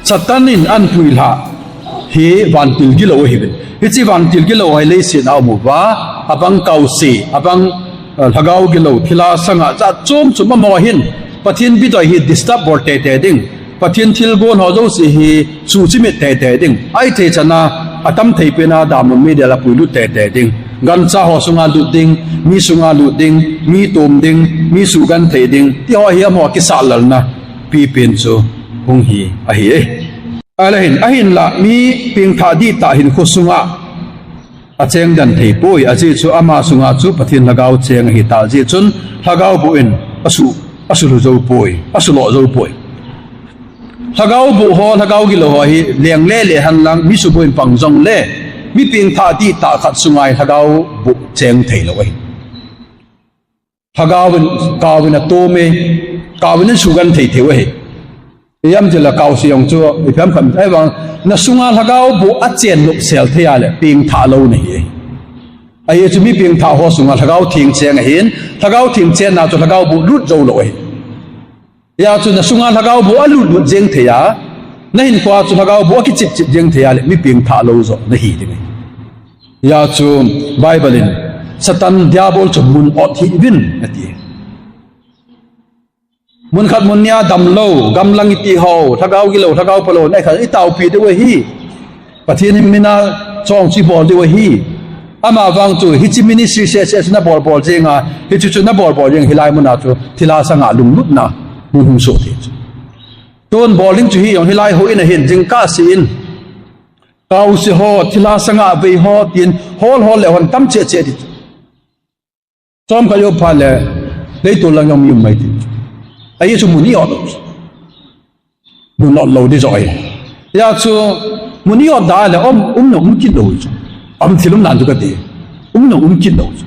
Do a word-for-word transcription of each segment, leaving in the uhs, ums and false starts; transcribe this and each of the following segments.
Satan in ahin puilhah hi vantil gilou ahiuvin. Hiche vantil gilou hi leiset a um uva, abang kaose, abang, eh, lhagao gilou, thilha sanga jat chom chom amaho hin Pathen bidoi hi disturb bol teitei ding. Pathen thilgon ho jouse hi suchimit teitei ding. Ahithei chana atam thei pena damun meidil a puilut teitei ding. Gancha ho sunga lut ding, mi sunga lut ding, mi tom ding, mi suhgenthei ding. Tiho hi amaho kisahlelna pipen chu hung hi ahi e. Ahile hin, ahinla mi pengthah dihtah hinkho sunga acheng den thei poi, ajeh chu ama sunga chu Pathen lhagao cheng ahitah jeh chun lhagao boh in asu, asuhlu jou poi, asuhlo jou poi. Lhagao boh ho, lhagao gilou ho hi leng lele henlang, mi suboi in pang jongle, mi pengthah dihtah khat sunga hi lhagao boh cheng theilou ahi. Lhagao in, kao in atom e, kao in asuhgenthei thei u ahi. Ijemtia kaose jong chu, ipi ham khat, ahivang, nasunga lhagao boh achen nopsel thei a le, pengthah lou nahi. Ajeh chu mi pengthah ho sunga lhagao theng cheng ahin, lhagao theng chenna chu lhagao boh lut joulou ahi. Hijeh chun nasunga lhagao boh alut lut jeng thei a, nahinkhoa chu lhagao boh akichip chip jeng thei a le, mi pengthah lou joh nahi ding ahi. Hijeh chun Bible in, Satan Diabol chu mun ot hih uvin, ati. Mun khat mun nia damlou, gamlang iti ho, lhagao gilou, lhagao phalou, nei khat itaopi diu ahi. Pathen min a chong chu ibol diu ahi. Amavang chu, hiche ministry seh seh chu nabol bol jenga, hiche chu nabol bol jeng hilai muna chu, thilha sanga lunglutna mun hung soh thei chu. Tun bol ding chu hijong hilai houin a hin, jingkah seh in, kaose ho, thilha sanga vei ho, tin, hol hol le hon tam cheh cheh ding chu. Chomkhat jou phat le, leitol lang jong mi um mai ding chu. Ajeh chu mun i ot lou chu. Mun ot lou ding joh ahi. Hijeh chu, mun i ot da le, um, um nung um kit lou chu. Um thil um nan chu kati. Um nung um kit lou chu.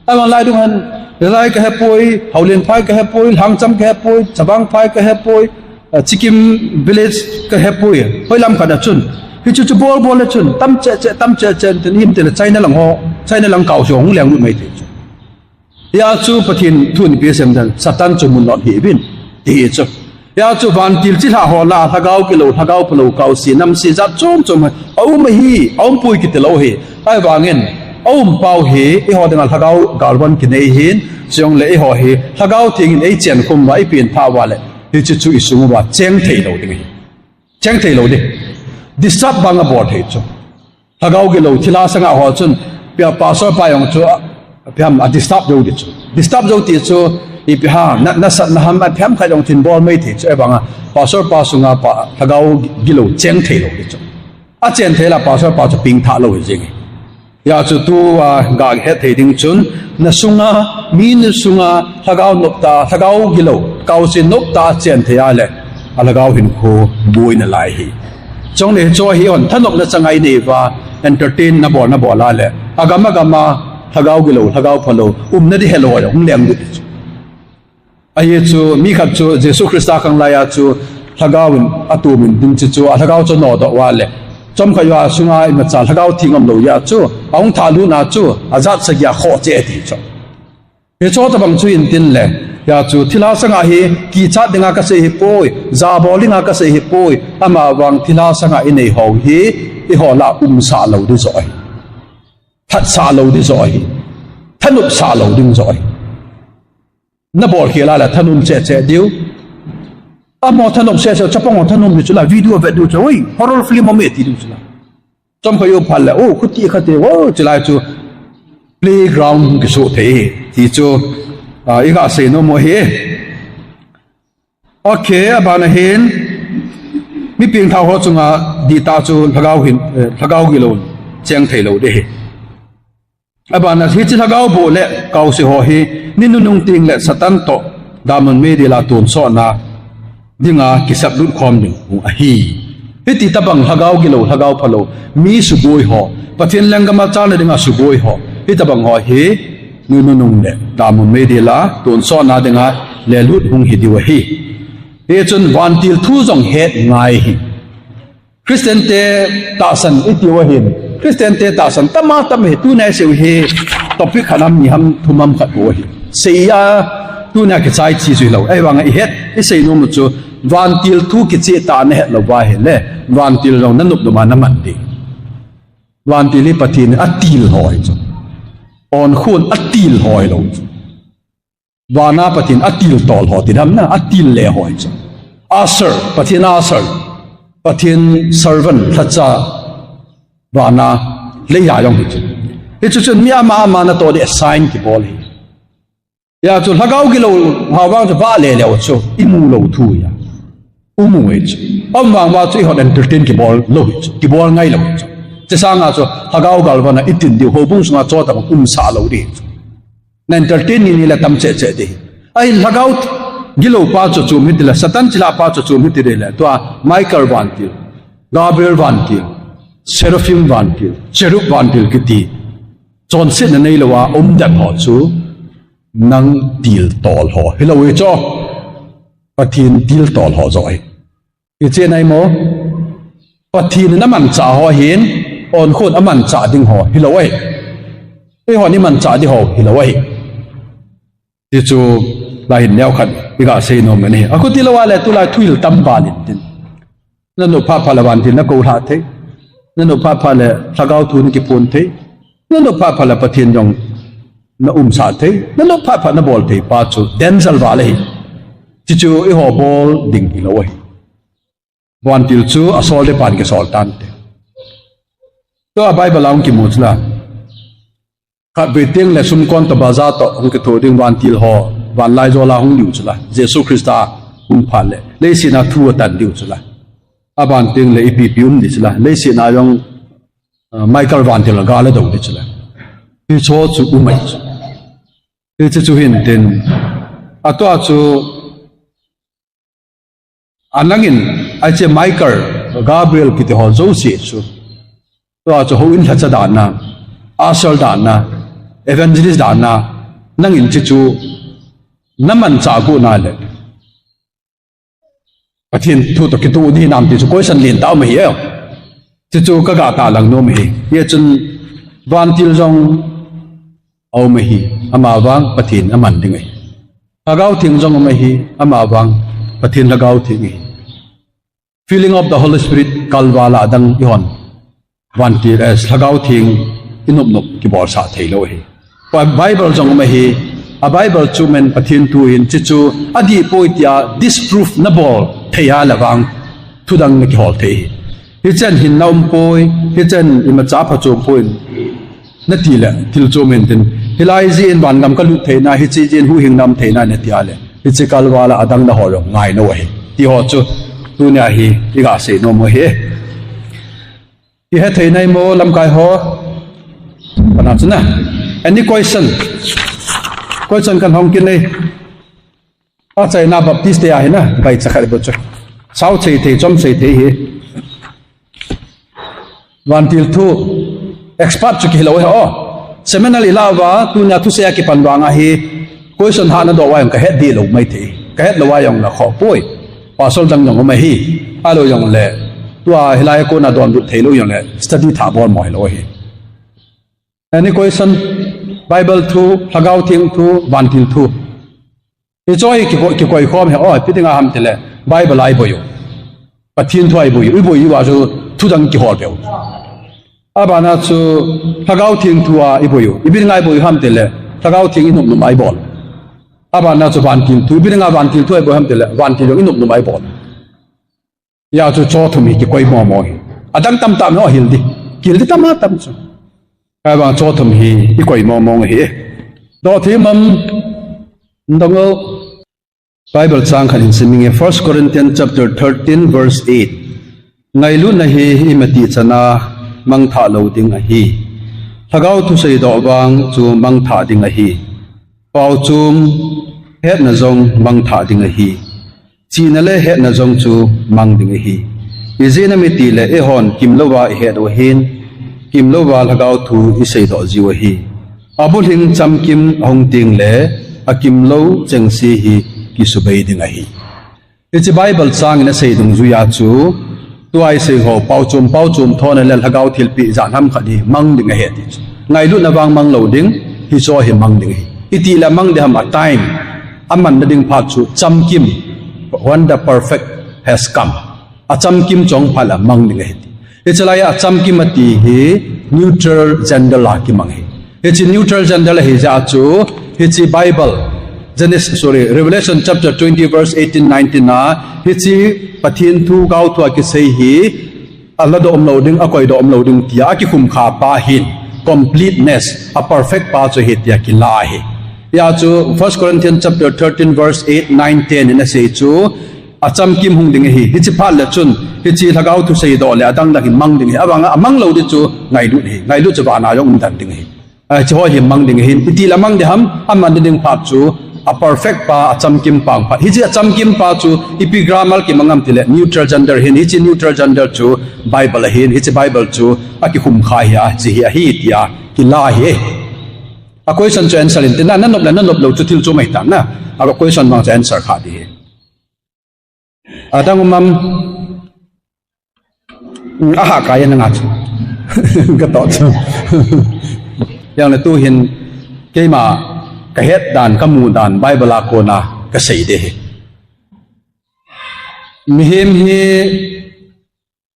Ahivang lai dung hin, Lalai kahepoi, Haulenphai kahepoi, Lhangcham kahepoi, Chavangphai kahepoi, eh, Chikim village kahepoi. Hoilam khat a chun, hiche chu bol bol le chun, tam cheh cheh, tam cheh cheh, tin ihim tile China lang ho, China lang kaose ho hung lenglut mai thei chu. Hijeh chu Pathen thu in ipi asei em, Satan chu mun ot hih uvin, ti chu. Hijeh chu vantil chilhah ho lah a, lhagao gilou, lhagao phalou, kaose, namse, jat chom chom aum ahi, aumpoi kiti lou ahi. Ahivangin, aumpau hi, eiho dinga lhagao galvan kinei ahin, chujongle eiho hi, lhagao theng in eichen khum uva, eipengthah uva le, hiche chu isung uva cheng thei lou ding ahi. Cheng thei lou ding. Disturb bang abol thei chu. Lhagao gilou, thilha sanga ho chun, pia pastor pa jong chu, a, ipi ham, a disturb jou ding chu. Disturb jou ti chu, ipi ham, na, nasatna ham, ipi ham khat jong chu hin bol mai thei chu, ahivanga, pastor pa sunga pa, lhagao gilou, cheng thei lou ding chu. Achen thei lah, pastor pa chu pengthah lou hi jeng e. Hijeh chu tua, ga het thei ding chun, nasunga, mi nasunga, lhagao noptah, lhagao gilou, kaose noptah achen thei a le, alhagao hinkho boi nalai ahi. Chule hiche hi hon, thanopna chang a inei uva, entertain nabol nabol a le, agam agam a, lhagao gilou, lhagao phalou, umna ding helou a, hung lenglut ding chu. Ajeh chu, mi khat chu, Jesu Christa khang lai a chu, lhagao in, atom in, ding chu chu, alhagao chu anodoh uva le. Chomkhat jou a sunga imacha lhagao theng umlou jeh a chu, ahung thah lut a chu, ajat sagi a khoh cheh ati chu. Hiche tobang chu hin tin le, hijeh chu, thilha sanga hi, kichat dinga kasei ahipoi, jabol dinga kasei ahipoi, amavang thilha sanga inei ho hi, eiho lah a umsah lou ding joh ahi. Thatsah lou ding joh ahi. Thanopsah lou ding joh ahi. Nabol khel a le thanom cheh cheh diu. Amaho thanom seh seh, chapang ho thanom diu chu la, video vet diu chu, oi, horror film um e ti diu chu la. Chomkhat jou phat le, o, khuti khati, o, chulai chu playground kisoh thei, ti chu, a, iga sei nom u ahi. Ok, abana hin, mi pengthah ho chunga dihtah chu lhagao hin, eh, lhagao gilou, cheng thei lou ding ahi. Abana hiche lhagao boh le kaose ho hi, ni nunung teng le Satan toh, damun meidil a tonsotna dinga kiseplut khom ding u ahi. Hiti tobang lhagao gilou, lhagao phalou, mi suboi ho, Pathen lenggam a chalna dinga suboi ho, hitobang ho hi, ni nunung le damun meidil a tonsotna dinga lelut hung hi diu ahi. Hichun vantil thu jong het ngai ahi. Christian te tahsan iti u ahin. Christian te tahsan tam a tam ahi, tunia isei u hi topic khat ham, ni ham, thum ham khat bou ahi. Sei a tunia kichai chi chu hilou. Ahivanga ihet, isei nom u chu Vantil thu kicheh tah nahet lou va ahile, vantil jong nanop nop a naman ding. Vantil hi Pathen in atil ho ahi chu. Onkho in atil ho ahilou chu. Vana Pathen atil tol ho ti dam na, atil le ho ahi chu. Usher, Pathen usher. Pathen servant, lhacha. Vana, leiya jong hi chu. Hichu chun mi ama ama natoh ding assign kibol ahi. Hijeh chun lhagao gilou ho vang chu vah le leu chu, imu lou thu ahi. Imu ahi chu. Ahivang uva chu eihon entertain kibol lou ahi chu. Kibol ngai lou ahi chu. Hiche sanga chu lhagao galvana itin diu, houbung sunga chotobang umsah lou ding ahi chu. Na entertain ni ni le tam cheh cheh ding ahi. Ahin lhagao gilou pa chu chom hiti le, Satan chilhah pa chu chom hiti le, tua Michael vantil, Gabriel vantil, Seraphim vantil, Cherub vantil kiti chonsetna neilou a um dem ho chu nang til tol ho hilou ahi chu. Pathen til tol ho joh ahi. Hiche nai mo? Pathen in amanchah ho ahin, onkho in amanchah ding ho hilou ahi. Eihon imanchah ding ho hilou ahi. Tichu, lai hin neokhat iga sei nom in ahi. Akhuti lou a le tulai thuhil tam ban in tin. Nanop phat phat le vantil nakou lhah thei. Nanop phat phat le lhagao thu nakiphon thei. Nanop phat phat le Pathen jong naumsah thei. Nanop phat phat nabol thei pa chu danger val ahi. Tichu eiho bol ding hilou ahi. Vantil chu asol ding pan kisol tante. Tua Bible a hung kimu chu la. Khatvei teng le sumkon toh bazaar toh hung kitho ding vantil ho, vanlaijol a hung diu chu la. Jesu Christa hung phat le leiset a thu atan diu chu la. Aban teng le ipi ipi um ding chu la. Leiset a jong, uh, Michael vantil gal adou ding chu la. Hicho chu um ahi chu. Hiche chu hin tin. Atua chu anangin, hiche Michael, Gabriel kiti ho jouse chu. Tua chu houin lhacha dan a, usher dan a, evangelist dan a, nangin hiche chu namanchah got na le. Pathen thu toh kitoh ding hinam ti chu question lentah um ahi e. Hiche chu kaga tahlang nom ahi. Hichun vantil jong aum ahi, amavang Pathen aman ding ahi. Lhagao Theng jong um ahi, amavang Pathen Lhagao Theng ahi. Filling of the Holy Spirit kalval a adang ihon vantil, eh, Lhagao Theng inop nop kibolsah theilou ahi. Bible jong um ahi, a Bible chu men Pathen thu ahin, hiche chu adih poi tia disprove nabol thei a le vang thudang nakihol thei ahi. Hichen hinna um poi, hichen imacha phachom poi nati le, thil chom in tin. Hilai jeh in vangam kalut theina, hiche jeh in huhhingna um theina nati a le, hiche kalval a adang na ho jong ngai nou ahi. Ti ho chu tunia hi iga sei nom u ahi. Ihet thei nai mo lamkai ho? Pana chu na. Any question? Question kan hong kin nei. Achaina Baptist te ahi na, bai cha khat bo chu. Sao chei thei, chom chei thei hi. Vantil thu expert chu kihilou ahi o. Seminal ilah uva, tunia thusei a kipan vang ahi. Question hahna doh uva jong kahet dih lou mai thei. Kahet lou uva jong la khoh poi. Pastor dang jong um ahi. Ahilou jong le. Tua hilai a kona donbut theilou jong le. Study thah bol mo hilou ahi. Any question? Bible thu, Lhagao Theng thu, vantil thu. Hiche hi kikoi, kikoi khom ahi, o, ipi dinga ham tile, Bible a iboi u. Pathen thu a iboi u, iboi uva chu thudang kihol peh u. Abana chu Lhagao Theng thu a iboi u. Ipi dinga iboi u ham tile, Lhagao Theng inop nop a ibol. Abana chu vantil thu, ipi dinga vantil thu a iboi u ham tile, vantil jong inop nop a ibol. Hijeh chun chu thum hi kikoi mong mong hi. Adang tamtah ho hil ding. Kihil ding tam a tam chu. Ahivang chu thum hi ikoi mong mong hi. Doh thei mam dong o. Bible chang khat hin sim inge, First Corinthians chapter thirteen verse eight. Ngailutna hi imatih chana mangthah lou ding ahi. Lhagao thusei doh vang chu mangthah ding ahi. Paochom hetna jong mangthah ding ahi. Chihna le hetna jong chu mang ding ahi. Ijeh inem itile eihon kimlouva ihet u ahin, kimlouva Lhagao thu isei doh jiu ahi. Abulhing chamkim ahung tengle, akimlou chengse hi kisubei ding ahi. Hiche Bible chang in asei dungjuiya chu, tua isei ho, paochom, paochom thona le Lhagao thilpeh jat ham khat hi mang ding ahi ti chu. Ngailutna vang mang lou ding, hiche hi mang ding ahi. Itile mang ding ham a time, amanna ding phat chu chamkim, When the perfect has come. Achamkim chu ahung phat le amang ding ahi ti. Hiche lai a achamkim ati hi neutral gender a kimang ahi. Hiche neutral gender ahi jeh a chu, hiche Bible, Genesis, sorry, Revelation chapter twenty verse eighteen, nineteen a, hiche Pathen thu, gao thu a kisei hi, aladoh umlou ding, akoidoh umlou ding tia akikhum kha pa hin, completeness, a perfect pa chu ahi tia kila ahi. Hia chu First Corinthians chapter thirteen verse eight, nine, ten in asei chu, achamkim hung ding ahi. Hiche phat le chun, hiche lhagao thusei doh le adang dang hi mang ding ahi. Avang a, amang lou ding chu ngailut ahi. Ngailut chu vana jong um den ding ahi. Hiche ho hi mang ding ahin, iti le mang ding ham, aman ding phat chu, a perfect pa, achamkim pa ahung phat. Hiche achamkim pa chu, ipi grammar kimang ham tile, neutral gender ahin, hiche neutral gender chu, Bible ahin, hiche Bible chu, akikhum kha ahi, hiche hi ahi, tia, kila ahi. A question chu answer in, tina, nanop le, nanop lou chu thil chu mai tan na. A question vang chu answer kha ding ahi. Adang um am, mm, aha kai na nga chu. Ka to chu. Yang le tu hin keima kahet dan, kamu dan, Bible a kona kasei ding ahi. Mihem hi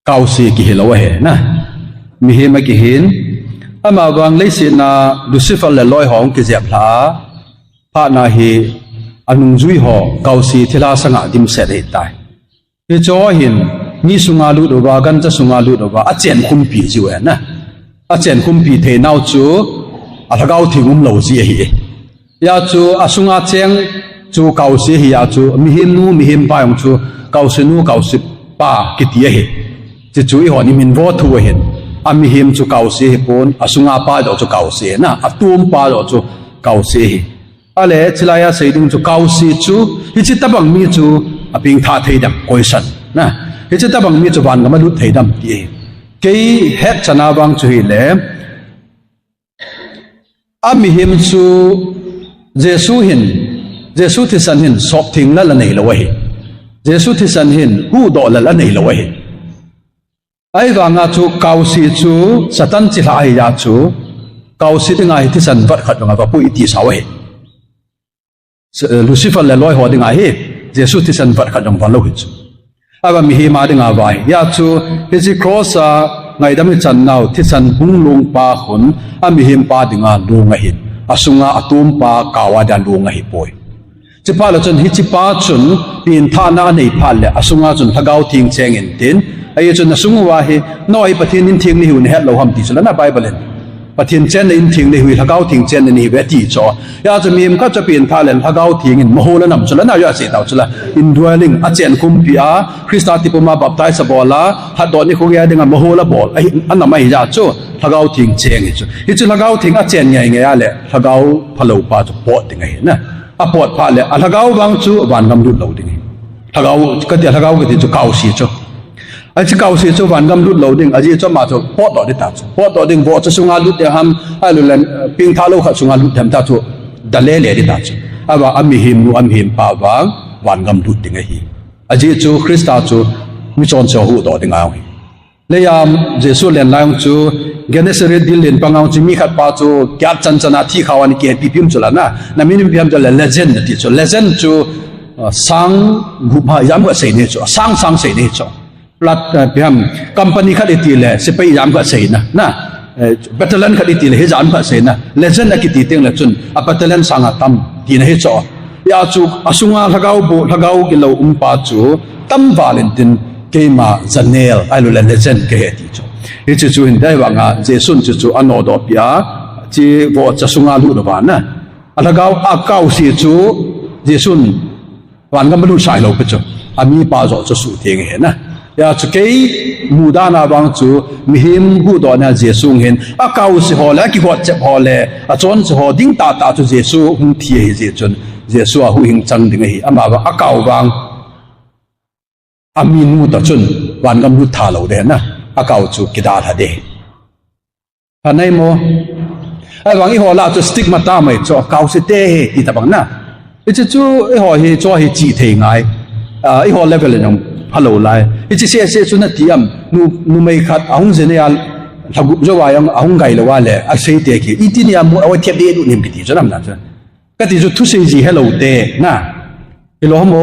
kaose kihi lou ahi na. Mihem akihin. Amavang leiset a Lucifer le loi ho hung kijep lha. Phat na hi anungjui ho kaose thilha sanga dimset ahitai. Hiche ho hin, mi sunga lut uva, gancha sunga lut uva, achen khumpi jiu ahi na. Achen khumpi thei nau chu, a lhagao theng umlou ji ahi. Hia chu, asunga cheng chu kaose ahi, hia chu, mihem nu, mihem pa jong chu, kaose nu, kaose pa kiti ahi. Hiche chu eihon imin vo thu ahin. Amihem chu kaose ahipon, asunga pa joh chu kaose ahi na, atom pa joh chu kaose ahi. Ale, chulai a sei ding chu kaose chu, hiche tabang mi chu apengthah thei dem, question. Na, hiche tabang mi chu vangam alut thei dem ti ahi. Kei hetchan a vang chu hile, amihem chu Jesu hin, Jesu thisan hin soptheng lal anei lou ahi. Jesu thisan hin huhdoh lal anei lou ahi. Ahivanga chu kaose chu Satan chilhah ahi jeh a chu, kaose dinga hi thisan vat khat jong avapui ti sao ahi. Lucifer le loi ho dinga hi, Jesu thisan vat khat jong valou hi chu. Ava mihem a dinga va ahi. Hia chu, hiche cross a ngaidam ichan nau, thisan hung long pa khun, amihem pa dinga long ahin. Asunga atom pa, kao a dia long ahipoi. Chuphat le chun, hiche pa chun, pengthahna anei phat le, asunga chun lhagao theng cheng intin, ahi chun asung uva hi, nangho hi Pathen intheng nahiu nahet lou ham ti chu la na Bible in. Pathen chenna intheng nahiu, lhagao theng chenna nahiuve ti chu. Hia chu mihem khat chu pengthah le, lhagao theng in, mahol anam chu la na, hia sei tau chu la, indwelling, achen khumpi a, Christa tipum a baptize abol a, lhatdoh nikho gei a dinga mahol abol, ahi, anam ahi jeh a chu, lhagao theng cheng hi chu. Hichu lhagao theng achen ngeingei a le, lhagao phalou pa chu pot ding ahi na. Apot phat le, alhagao vang chu vangam lut lou ding ahi. Lhagao, kati a lhagao kati chu kaose chu. Hiche kaose chu vangam lut lou ding, ajeh chu ama chu potdoh ding ta chu. Potdoh ding, vohcha sunga lut ding ham, ahilouleh, pengthah lou khat sunga lut ding ham ta chu, dalele ding ta chu. Ava, amihem nu, amihem pa vang, vangam lut ding ahi. Ajeh chu Christa chu, michonse huhdoh ding ahi. Leiya Jesu len lai chu, Gennesaret dil len panga chu mi khat pa chu, kiat chan chan a thi khao a kihepi pi um chu la na, na min ipi ham chu le legend nati chu, legend chu, ah, sang gup ha jam khat sei ding chu, sang sang sei ding chu. Plat, ah, ipi ham, company khat iti le, sepai jam khat sei na, na, eh, battalion khat iti le, hijam khat sei na, legend akiti teng le chun, a battalion sang atam, tina hi chu. Hia chu, asunga lhagao bu, lhagao gilou um pa chu, tam val intin, keima janel, ahilouleh legend kahi ti chu. Hiche chu hin dai vanga, Jesun chu chu anodoh pi a, hiche vohcha sunga lut uva na. Alhagao, akaose chu, Jesun, vangam alutsah lou pi chu. Amipa joh chu suhtheng ahi na. Hia chu kei mudan a vang chu, mihem huhdohna Jesu hin, akaose ho le, akigotchep ho le, achonse ho ding tahtah chu Jesu hung thi ahi jeh chun, Jesu a huhhing chang ding ahi, ama vang akao vang, aminu toh chun, vangam lut tha lou ding na, akao chu kidalha ding. Pha nai mo. Ahivang eiho lah chu stigma tamai chu, kaose te hi, ti tabang na. Hiche chu, eiho hi, chu hi chih thei ngai. Ah, eiho level in jong phalou lai. Hiche seh seh chu nati am, nu, numei khat, ahung jin a, lhagup jou a jong, ahung gai lou a le, asei te ki. Iti ni a mu, awa thiap deh lut nim kiti chu nam na chu. Kati chu thusei ji helou te, na. Hilou mo.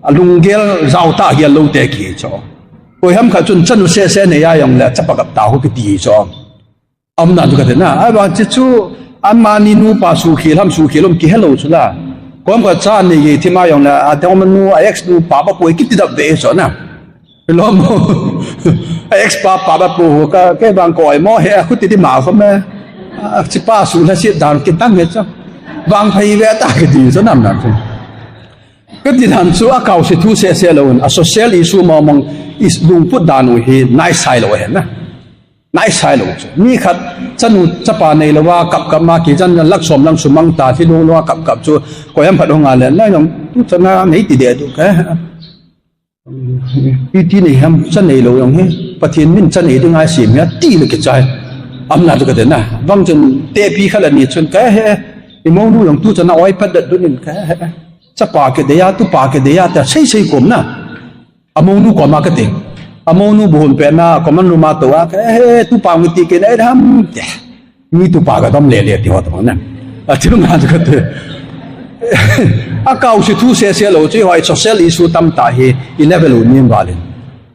Alunggel jao tah gel lou te kihi chu. Koiham khat chun chanu sese nei a jongle chapa gap tao kiti chu. Aumna chu kati na. Ahivang chu chu amani nupa sukhel ham sukhel lou ham kihelou chu la. Koiham khat cha nei gei thim a jongle adang ma nu a ex nupa ba poi kiti dap ve chu na. Lom. A ex pa pa ba po ho ka, kei vang koi mo he, khuti di ma kho me. A, chi pa su la si dan ki tang he chu. Vang phai ve ta kiti chu nam nam chu. Kati dan chu a kau se thu sese lou un, a social issue ma mang is lungput dan u hi nai sai lou he na. Nai sai lou chu. Mi khat chanu chapa nei lou va kap kap ma kijen lak som lang sumang ta thi lou lou a kap kap chu koiham phat hung a le, nai nong tu chana nei ti de tu ka. Iti nei ham cha nei lou jong hi. Pathen min cha nei ding a sem hi ati le kichai. Aumna chu kati na. Vang chun tepi khat ani chun ka he. I monu jong tu chana oi pat dat dun in ka he. Chapa kidei a, tupa kidei a, ta sei sei kom na. Amonu koma kati. Amonu bu hun pe na, common room a tou a, ka he, tupa ngi ti ke na, ham te. Mi tupa ka dam le le ti ho ta na. A ti ma chu kati. A kau se thu sese lou chu, hoi social issue tam ta hi, i level u nim valin.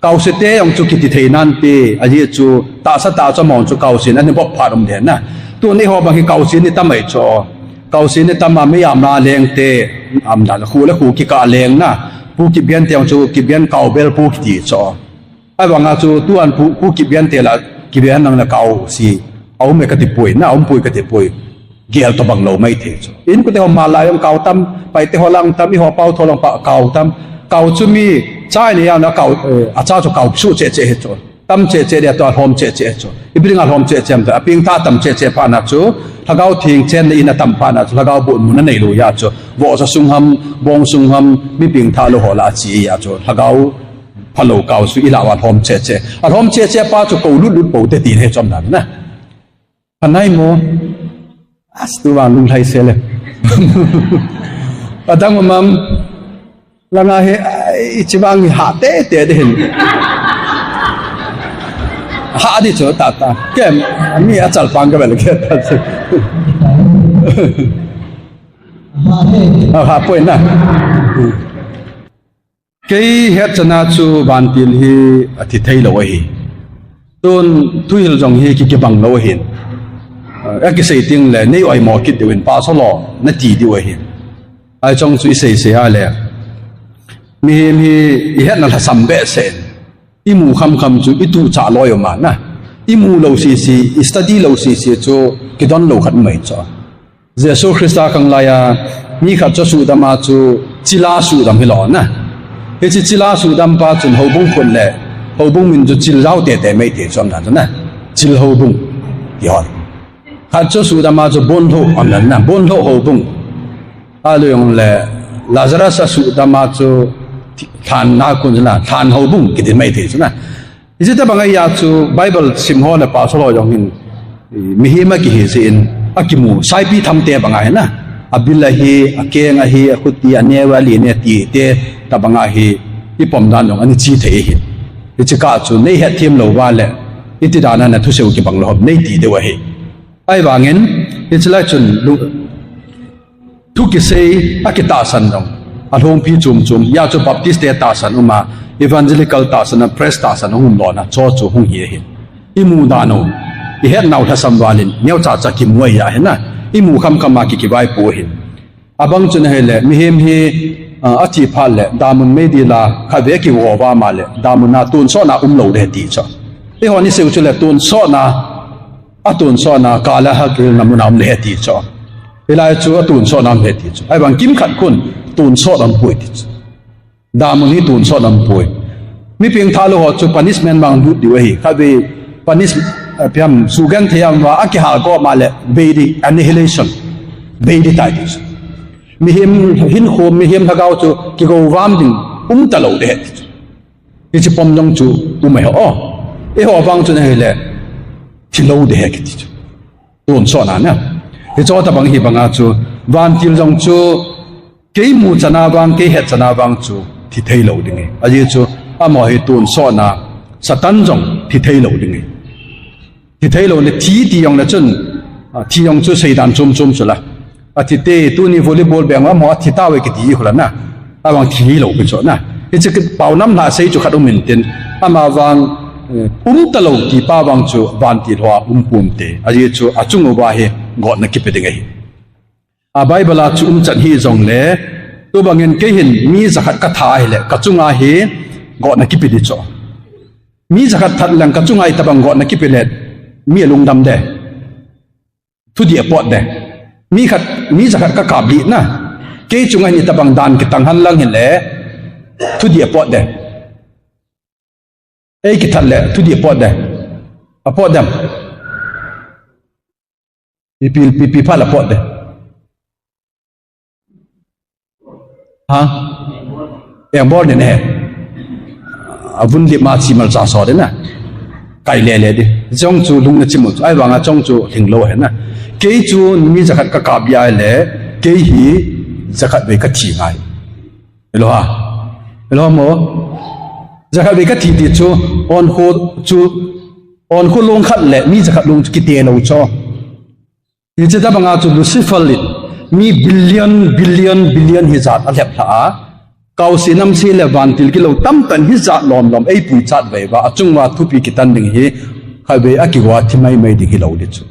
Kau se te jong chu kiti thei nante, ahi chu, tahsa ta chu amon chu kau se na, ni bop phat um de na. Tu ni ho bang hi kau se ni tam ai chu. Kau se ni tam a, mi am na leng te, am da khu le khu kika leng na. Pu Kipgen te jong chu, Kipgen kau bel pu kiti chu. Ahivang a chu tuan pu, pu Kipgen te la, Kipgen nang la kau si. Aum e kati poi, na aum poi kati poi. Gel to bang lou mai thei chu. In kute ho ma la jong kau tam, pai te ho lang tam, i ho pau tho lang pa kau tam. Kau chu mi, chai ni jang na kau, eh, a cha chu kau su che che he chu. Tam che che dia to a lhom che che he chu. I bring a lhom che che am ta, a ping tha tam che che pa na chu. Lhagao thing chen na in a tam pa na chu. Lhagao bu mun a nei lou ya chu. Vo sa sung ham, bong sung ham, mi ping tha lou ho la chi ya chu. Lhagao Phalou kau su i la wa lhom che che. A lhom che che pa chu ko lut lut po te ti he chom dan na. Phanai mo. As tu wa lung lai se le. Adang mam. Langa he, i chi bang ha te te de hin. Ha di chu ta ta. Kem, mi a chal pang ka bel ke ta. Ha, ha, poi na. Kei hetchan a chu vantil hi athi thei lou ahi. Tun thuhil jong hi ki, kibang lou ahin. A kisei ting le, nei oimo kit diu in, pa solo, na ti diu ahin. Ai chong chu i sei sei a le. Mihem hi i hetna lhasam behseh in. I mu kham kham chu i tuh chah loi um a na. I mu lou sisi, i study lou sisi chu kidon lou khat mai chu. Jesu Christa khang lai a, mi khat chu suhdam a chu, chil a suhdam hi lou na. Hichi chil a suhdam pa chun houbung phut le, houbung min chu chil jao tete mai ti chu um dan chu na. Chil houbung. Ti hon. Khat chu suhdam a chu bon lho um dan na, bon lho houbung. Ahilou jong le, Lazarus a suhdam a chu, thi-, lhan na kun chu na, lhan houbung kiti mai ti chu na. Hiche tabang a chu Bible sim ho le pastor ho jong hin, i, mihem a kihi jeh in, akimu, saipi tham te bang a hi na. Abil ahi, akeng ahi, akhuti, aneo, alin e ti te, tabang a hi, i pom dan jong, ani chi thei hi. Hiche kah chu, nei het them lou va le, iti dan a na thusei u kibang lou ham, nei ti diu ahi. Ahivangin, hiche lai chun, lu-, Thu kisei a kitahsan jong, alhompi chom chom, hia chu Baptist te tahsan um a, Evangelical tahsan a, Pres tahsan a hung um lona, chu chu hung hi ahi. I mu dan u, i hetnau lhasam val in, neocha cha kimu ahi a hi na, i mu kham kham a ki kivaipo ahi. Abang chun ahile, mihem hi, a, athi phat le, damun meidil a, khatvei kigou va ma le, damun a tonsot na um lou le ti chu. Eihon i sei u chu le, tonsot na, A tonsot na, kal a hagil na mun a um le ti chu. Hilai chu a tonsot na um le ti chu. Ahivang kimkhat khun tonsot a um poi ti chu. Damun hi tonsot a um poi. Mi pengthah lou ho chu punishment mang lut diu ahi. Khatvei punish, eh, piam sugen thei a um va, akihal go ma le, bei di, annihilation. Bei di tai ti chu. Mihem hinkho, mihem lhagao chu kigou vam ding um ta lou de ti chu. Hiche pom jong chu um ahi o. Eiho vang chu na hile, thi lou de ahi kiti chu. Tonsot na na. Hiche tabang hi banga chu, vantil jong chu, kei mu chan a vang, kei het chan a vang chu, thi thei lou ding ahi. Ajeh chu, amaho hi tonsot na, Satan jong thi thei lou ding ahi. Thi thei lou le thi ti jong le chun, a, thi jong chu seidan chom chom chu la. Athi te, tuni volleyball beng amaho athi tauve kiti khu la na. Abang thi lou pi chu na. Hiche pao nam la sei chu khat um in tin. Ama vang, eh, um ta lou ti pa vang chu vantil hoa um pum te. Ahi chu achung uva hi gotna kipe ding ahi. A Bible a chu um chan hi jong le, tu bangin kei hin mi jakhat ka tha ahile, ka chunga hi gotna kipe di chu. Mi jakhat that lang ka chunga hi tabang gotna kipe le, mi alungdam de. Thudih apot de. Mi khat, mi jakhat ka kap lih na. Kei chunga hin tabang dan kitang han lang hin le. Thudih apot de. Ei kithat le, thudih apot de. Apot dem. Ipi, ipi, ipi phat le apot de. Ha? Engbol din e. Avun lip ma chi mal cha so din na. Kai le le di. Chong chu lung na chimu. Ahivanga chong chu lhing lou ahi na. Kei chu mi jakhat ka kap ya le. Kei hi jakhat vei ka thi ngai. Hello ha. Hello mo. Jakhat vei ka thi ti chu onkho chu onkho long khat le mi jakhat long chu kiti lou chu. Hiche tabanga chu Lucifer in mi billion, billion, billion hijat alhep lha a. Kaosi namse le vantil kilou tamtah in hijat lom lom eipui chat vei uva, achung uva thupi kitan ding hi, khatvei a kigo a thi mai mai ding hilou di chu.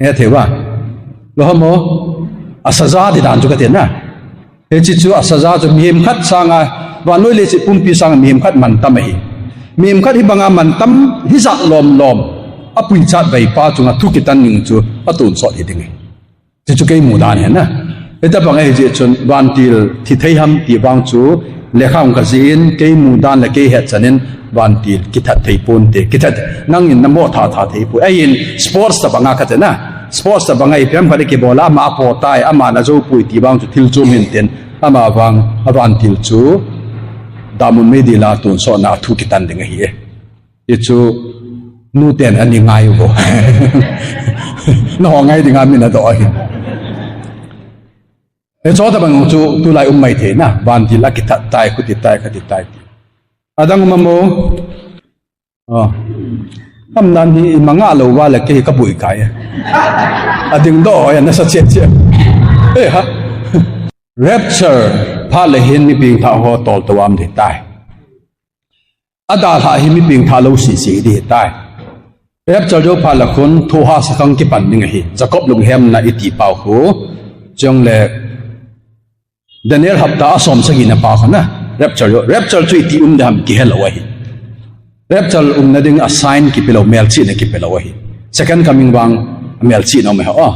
He thei uva. Lou ham mo? Asaja di dan chu kati na. Hiche chu asaja chu mihem khat sanga, vannoi leiset pumpi sanga mihem khat mantam ahi. Mihem khat hibanga mantam hijat lom lom apui chat vei pa chunga thu kitan ding chu atonsot hi ding ahi. Hiche chu kei mudan ahi na. Hitabang ahi jeh chun vantil thi thei ham ti vang chu lekha hung ka jih in kei mudan le kei hetchan in vantil kithat thei ponte, kithat nangin na mo tha tha thei poi. Ahin sports tabanga kati na. Sports tabanga ipi ham khat kibol a ama apo tai, ama na jou poi ti vang chu thil chom hin tin. Ama vang, avantil chu damun meidil a tonsotna thu kitan ding ahi e. Hichu nuten ani ngai uvo. Naho ngai dinga min adoh ahi. Hichu tabang chu tulai um mai thei na. Vantil a kithat tai, khuti tai, khati tai ti. Adang um am mo? Oh. Amnan hi manga lou uva le kei ka bui kai. Ading doh ya nasa chet chet. Eh ha. Rapture phat le hin mi pengthah ho toltou am di tai. Adalhah hi mi pengthah lou sisi di tai. Rapture jou phat le khun thohhahsa khang kipan ding ahi. Jacob lunghemna iti pau khu. Chong le Daniel hapta a som sagi na pa khu na, rapture, rapture chu iti um ding ham kihelou ahi. Rapture umna ding a sign kipelou, melchihna kipelou ahi. Second coming vang melchihna um ahi. Oh.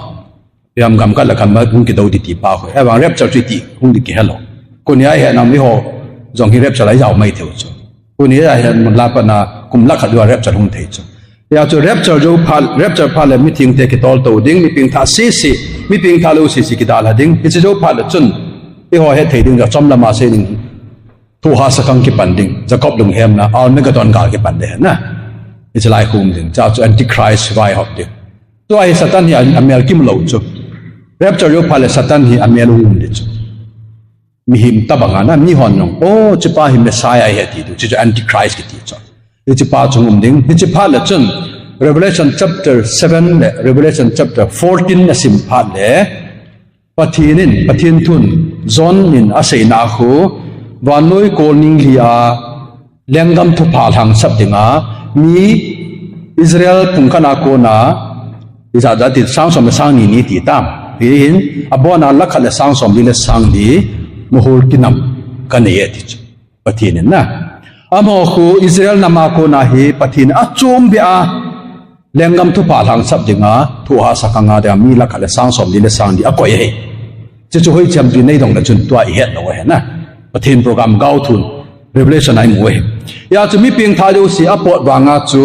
Yam gam khat le khat ma hung kidou di ti pa khu. Ahivang rapture chu iti hung di kihelou. Koni a hi na mi ho jong hi rapture a ijao mai thei u chu. Koni a hi mun la pa na kum lakh khat uva rapture hung thei chu. Hia chu rapture jou phat, rapture phat le mithengte kitoltou ding, mi pengthah sisi, mi pengthah lou sisi kidalha ding. Hiche jou phat le chun, eiho hethei ding, achom lama sei ding, thohhahsa khang kipan ding, Jacob lunghemna, Armageddon gal kipan ding ahi na. Hiche lai khu um ding, chua chu Antichrist vaihop ding. Tua hi Satan hi a, amel kimu lou chu. Rapture jou phat le Satan hi amel hung um ding chu. Mihem tabanga na, mihon jong, oh, hichepa hi Messiah ahi ti diu, hiche chu Antichrist kiti chu. Hichepa chu hung um ding, hiche phat le chun, Revelation chapter seven le Revelation chapter fourteen na sim phat le, Pathen in, Pathen thun, John in aseina khu, vannoi kolning li a, lenggam thupha lhangsap dinga, mi Israel pumkhat a kona, ijat jat ti sang som le sang ni ni ti tam. Hihin, abona lakh khat le sang som li le sang li, mahol kinam kanei e ti chu. Pathen in na. Amaho khu Israel nam a kona hi Pathen in achom beh a lenggam thupha lhangsap dinga, thohhahsa khang a dinga, mi lakh khat le sang som li le sang li akoi ahi. Hiche chu hoiche ham ti nei dong le chun tua ihet lou ahi na. Pathen program gao thun, Revelation a imu ahi. Hia chu mi pengthah jouse apot vanga chu,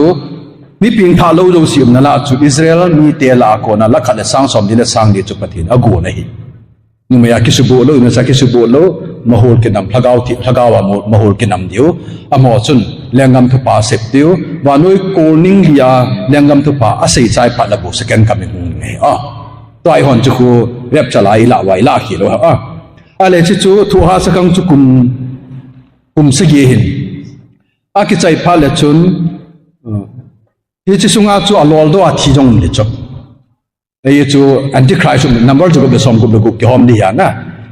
mi pengthah lou jouse umna lah chu Israel mite lah a kona lakh khat le sang som li le sang li chu Pathen in agon ahi. Numei a kisuboh lou, numei a kisuboh lou, mahol kinam, lhagao thi, lhagao a mo-, mahol kinam diu. Amaho chun lenggam thupha asep diu. Vannoi kolning li a lenggam thupha asei chai phat le bou second coming hung ding ahi. Ah. Tua eihon chu khu rapture a ilah uva ilah khel u ahi. Ah. Ahile hiche chu thohhahsa khang chu kum, kum sagi ahin. Akichai phat le chun, uh, hiche sunga chu aloldoh a thi jong um ding chu. Hiche chu Antichrist um, number chu gup le som gup le gup kihom ding ahi na.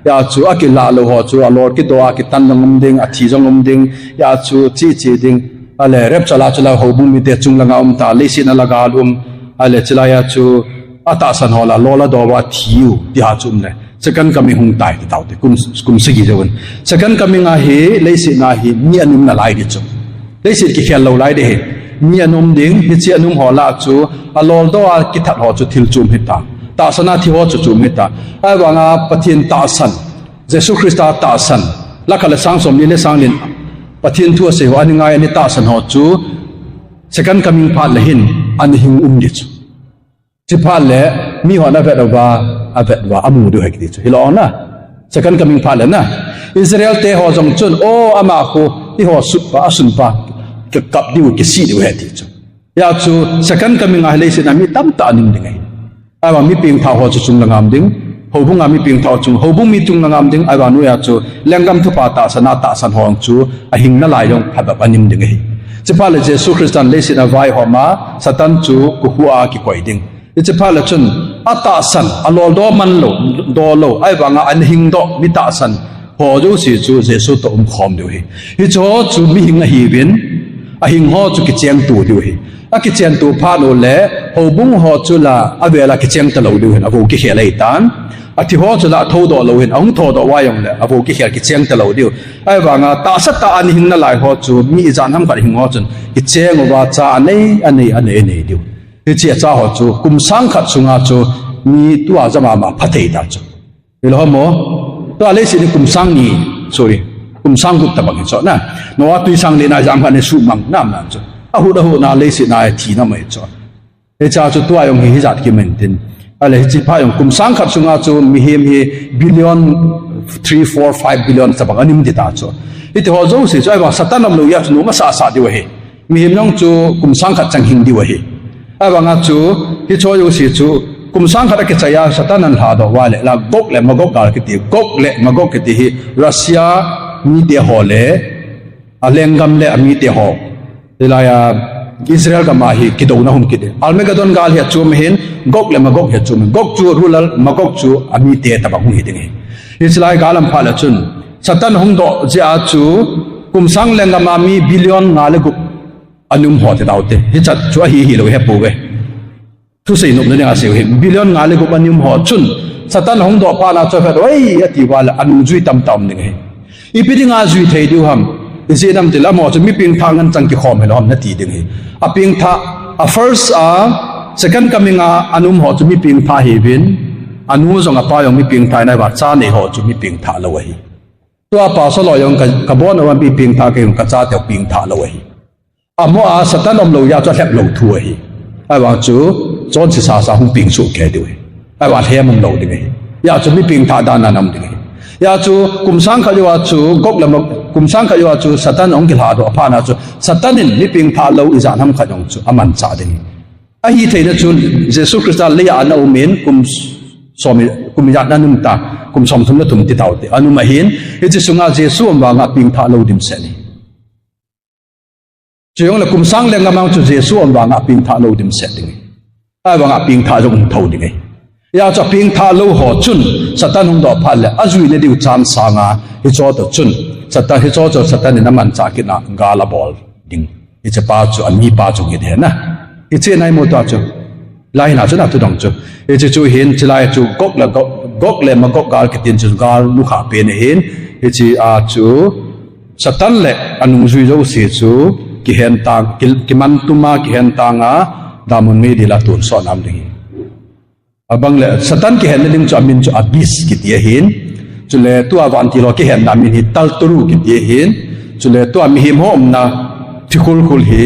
Hijeh chun akilah lou ho chu alol kidoh a kitan jong um ding, athi jong um ding. Hijeh chun chi chi ding. Ale rapture a chu la houbung mite chung langa um ta, leiset a la gal um. Ale chulai a chu atahsan ho la lol adoh a thi u ti ho chu um le. Second coming hung tai ti tau te kum, kum sagi jouvin. Second coming a hi leiset a hi mi anum nalai ding chu. Leiset kikhel lou lai ding ahi. Mi anum ding, hiche anum ho lah a chu alol doh a kithat ho chu thil chom hita. Tahsan a thi ho chu chom hita. Ahivanga Pathen tahsan, Jesu Christa tahsan, lakh khat le sang somli le sang li in Pathen thu asei ho, ana ngai, ana tahsan ho chu Second coming phat le hin ana hing um ding chu. Chuphat le, mi hon avet uva, avet uva, amu diu ahi kiti chu. Hilou na. Second coming phat le na. Israel te ho jong chun, o ama khu, eiho sutpa, asunpa, kikap diu, kisih diu ahi ti chu. Hijeh chun, second coming a hi leiset a mi tamtah ana um ding ahi. Ahivang mi pengthah ho chu chung langa um ding. Houbung a mi pengthah ho chung, houbung mi chung langa um ding. Ahivang noiya chu, lenggam thupha tahsan a, tahsan ho chu, ahing nalai jong, phabep ana um ding ahi. Chuphat le Jesu Christan leiset a vaihom a, Satan chu, kokhuh a kikoi ding. Hiche phat le chun, atahsan, alol doh man lou, doh lou, ahivanga ana hing doh, mi tahsan ho jouse chu Jesu toh umkhom diu ahi. Hiche ho chu mihing ahiuvin, ahing ho chu kichengtou diu ahi. Akichengtou phat u le, houbung ho chu la, avel a kicheng talou diu ahin, avou kikhel ahitan. Athi ho chu la, athoudoh lou ahin, ahung thoudoh uva jongle, avou kikhel kicheng talou diu. Ahivanga, tahsa tah a ana hing nalai ho chu, mi ijat ham khat hing ho chun, kicheng uva cha anei, anei, anei, anei diu. Hiche a cha ho chu, kum sang khat sunga chu, mi tua jama ma pha thei ta chu. Hilou ham? Tua leiset hi kum sang ni, sorry, kum sang gup tabang hi chu na. Noah tui sang li na jam khat ni sumang nam na chu. Ahut ahut na leiset na thina mai chu. Hiche a chu tua jong hi hijat kimen tin. Ale hiche phat jong kum sang khat sunga chu mihem hi billion three, four, five billion tabang ana um ding ta chu. Hiti ho jouse chu ahivang Satan umlou jeh a chu nom asah sah diu ahi. Mihem jong chu kum sang khat chang hing diu ahi. Ahivanga chu, hiche ho jouse chu, kum sang khat akichai a Satan ahin lhadoh uva le, la Gog le Magog gal kiti, Gog le Magog kiti hi Russia mite ho le, alenggam le amite ho. Hilai a Israel gam a hi kidouna hung kit ding. Armageddon gal hi achom ahin, Gog le Magog hi achom ahin. Gog chu ruler, Magog chu amite tabang hung hi ding ahi. Hiche lai gal aum phat le chun, Satan hung doh jeh a chu, kum sang lenggam a mi billion nga le gup ana um ho ti tau te. Hichat chu ahi hilou hepouve. Thusei nopna dinga asei u ahi. Billion nga le gup ana um ho chun, Satan hung doh phat na chu phat, oi, ati uva le, anung jui tamtah um ding ahi. Ipi dinga jui thei diu ham? Ijeh inem itile amaho chu mi pengthah ngen chang kikhom hilou ham nati ding ahi. A pengthah, a first a, second coming a ana um ho chu mi pengthah ahiuvin, anu jong apa jong mi pengthah ahin, ahivang cha nei ho chu mi pengthah lou ahi. Tua pastor ho jong ka, kabon uva mi pengthah, kei jong kachate pengthah lou ahi. Amaho a Satan umlou jeh a chu alhep lou thu ahi. Ahivang chu, chonse sasa hung peng soh kei diu ahi. Ahivang lhem umlou ding ahi. Hijeh chun mi pengthah dan a ana um ding ahi. Hijeh chun kum sang khat jouva chu Gog le Ma-, kum sang khat jouva chu Satan ahung kilhadoh a phat na chu Satan in mi pengthah lou ijat ham khat jong chu amanchah ding ahi. Ahitheina chun Jesu Christa leiya ana um in kum som, kum ijat na ana um ta, kum somthum le thum ti tau te. Ana um ahin, hiche sunga Jesu um vanga pengthah lou dimset ahi. Chujongle kum sang lenggam a chu Jesu um vanga pengthah lou dimset ding ahi. Ahivanga pengthah jong um thou ding ahi. Hijeh chun apengthah lou ho chun Satan hung doh phat le ajuina diu chan sanga hicheho toh chun Satan, hicheho chu Satan in amanchah kit a gal abol ding. Hiche pa chu amipa chu hung hi ding ahi na. Hiche nai mo tua chu. Lai hina chu na tu dong chu. Hiche chu hin, chulai chu Gog le Gog, Gog le Magog gal kitin chu gal nukhah pen ahin. Hiche a chu Satan le anungjui jouse chu kihen tang, ki, kiman tum a, kihen tang a, damun meidil a tonsot na um ding ahi. Abang le, Satan kihenna ding chu amin chu Abyss kiti ahin. Chule tua vantil ho kihenna amin hi Tartarus kiti ahin. Chule tua mihem ho umna thikhulkhul hi,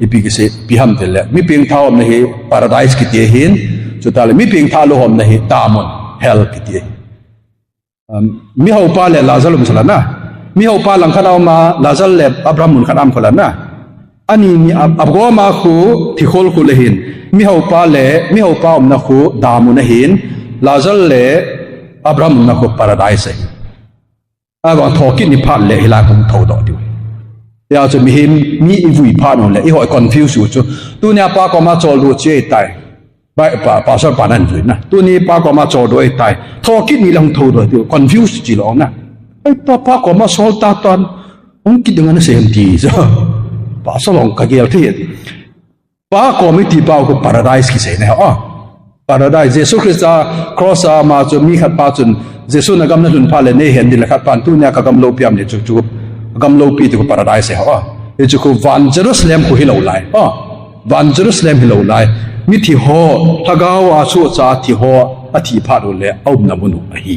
ipi kisei, ipi ham tile, mi pengthah umna hi Paradise kiti ahin. Chuteng le mi pengthah lou umna hi damun, Hell kiti ahin. Um, mihaopa le Lazar um sala na. Mihaopa langkhat a um a, Lazar le Abraham mun khat a um kho la na. Ani ni a, agom a khu thikhulkhul ahin. Mihaopa le, mihaopa umna khu damun ahin. Lazar le Abraham umna khu Paradise ahin. Ahivang thokit ni phat le hilai hung thoudoh diu. Hijeh chun mihem, mi ivui phat u le, eiho i confuse u chu. Tunia pa koma choldo chu ahitai. Pa, pa, pastor pa nan jui na. Tuni pa koma chol doh tai. Thokit ni lang thou doh ti confuse chi lo na. Ai ta pa koma sol ta tan. Hung kit ding ana sem ti so. Pastor long ka gel thei. Pa koma ti pa ko paradise kisei na. Oh. Paradise, Jesu Christa cross a ama chu mi khat pa chun, Jesu na gam na lhun pha le nei hen ding le khat pan tunia ka gam loupi am le chu chu, gam loupi ti ko paradise ho. Hichu ko van Jerusalem ko hi lou lai. Oh, van Jerusalem hi lou lai. Mithi ho, lhagao a chu cha thi ho, athi phat u le, aumna mun u ahi.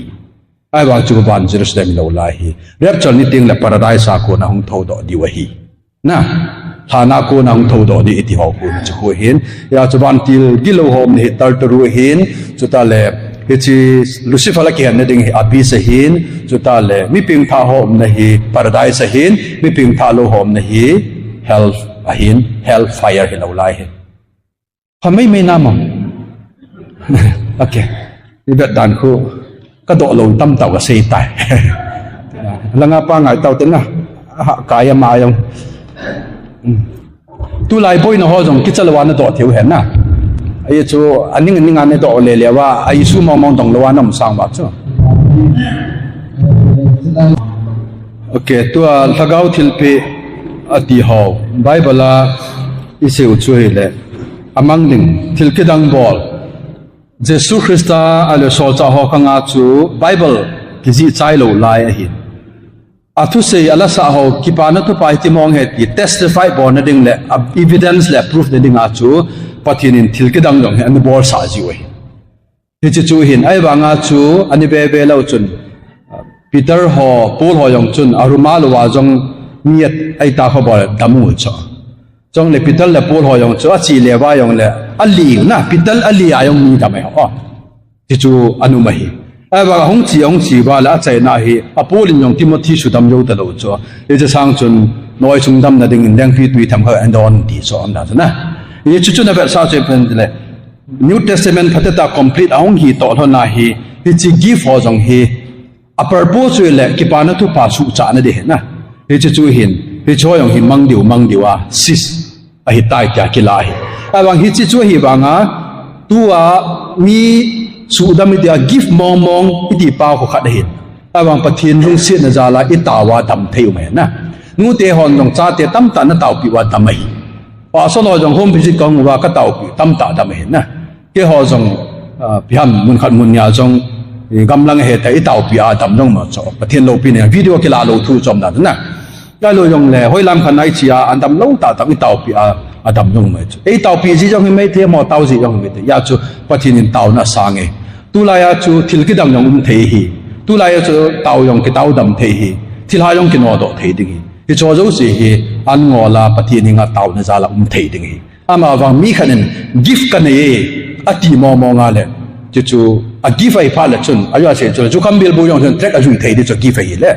Ahivang chu van Jerusalem hi lou lai hi. Rapture ni teng le paradise a kona hung thou doh diu ahi. Na, lhan a kona hung thou doh ding iti ho kona chu khu hin. Hia chu vantil gilou ho umna hi Tartarus ahin, chuta le, hichi Lucifer la kihen na ding hi Abyss ahin, chuta le, mi pengthah ho umna hi Paradise ahin, mi pengthah lou ho umna hi Hell ahin, Hell fire hi lou lai hin. Pha mai mai na mo. Okay. I vet dan khu. Ka doh lou tam tau ka sei tai. Langa pa ngai tau te na. Ha, ka ya ma yong. Hmm. Tulai boina ho jong kicha lou a na doh thei u hen na. Ai chu aning aning a na doh le le va, ai su mong mong dong lou a na um sang va chu. Okay, tua lhagao thilpeh ati ho. Bible a i sei u chu hi le. Amang ding, thil kidang bol. Jesu Christa a le solchah ho khang a chu Bible kijih chai lou lai ahin. A thusei a la sah ho kipana thupha hi ti mong he ti testify bol na ding le a evidence le proof na ding a chu Pathen in thil kidang jong hi ana bol sah jiu ahi. Hichi chu hin ahivang a chu ani ve ve lou chun Peter ho, Paul ho jong chun a rumal uva jong mi a, ai ta kho bol dam u cho. Chong le Peter le Paul ho jong chu a chi le va jong le a li na, Peter a li a jong mi dam e ho. Ti chu anu ma hi. A va hung chi, hung chi va le a chai na hi, a Paul in jong Timothy su dam jo ta lou chu. E cha sang chun noi sung dam na ding in deng pi tui tham kha an don ti so am da chu na. E chu chu na vet sa che pen le. New Testament phateta complete a hung hi to lhon na hi, hichi gift ho jong hi, a purpose chu le kipana thupha suhchah na ding hi na. Hichi chu hin, hichi ho jong hi mang diu, mang diu a, sis, ahi tai tia kila hi. Ahivang hichi chu hi vang a, tua mi suhdam iti a gift mong mong iti pa khu khat ahin. Ahivang Pathen lungsetna jal a i tao a dam thei u mai na. Nute hon jong chate tamtah na taopi uva dam ahi. Pastor ho jong home visit kong uva ka taopi tamtah dam ahi na. Keiho jong, ah, ipi ham mun khat mun ni a jong, i gamlang he ta i taopi a dam jong ma cho. Pathen loupina video kila lou thu chom dan na. Ka lou jong le, hoilam khat nai chi a, a dam lou tah tah i taopi a, a dam jong ma cho. I taopi ji jong hi mai thei mo tao ji jong hi mai thei. Hia chu Pathen in taona sang e. Tulai a chu thil kidang jong um thei hi. Tulai a chu tao jong kitao dam thei hi. Thilha jong kinodoh thei ding hi. Hicho jouse hi an ngol a Pathen henga taona jal a um thei ding hi. Ama vang mi khat in gift ka nei e, ati mong mong a le. Chu chu, a gift ahi phat le chun, a jui a sei chu, chu kham bilbu jong chun track a jui thei di chu gift ahi le.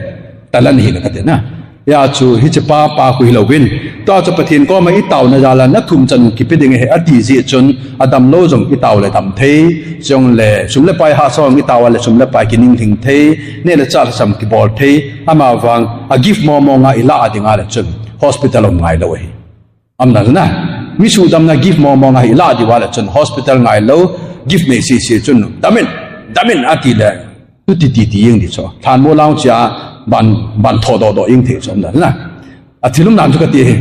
Talent hi le ka ti na. Hia chu, hichi pa, pa khu hi lou vin. Tua chu Pathen koma i taona jal a na thum chan u kipe ding ahi, ati jeh chun, a dam lou jong i tao le dam thei. Chong le, sum le pai hahsa jong i tao a le sum le pai kining thing thei. Neh le chah lhasam kibol thei. Ama vang, a gift mong mong a i la a ding a le chun, hospital um ngai lou ahi. Am na na. Mi suhdamna gift mong mong a hi la di uva le chun hospital ngai lou, gift nei sisi chun dam in, dam in ati le. Tu ti ti ti jeng di cho. Thanmo lang chia ban, ban tho do do jeng thei cho am na na. A thil um dan chu ka ti hi.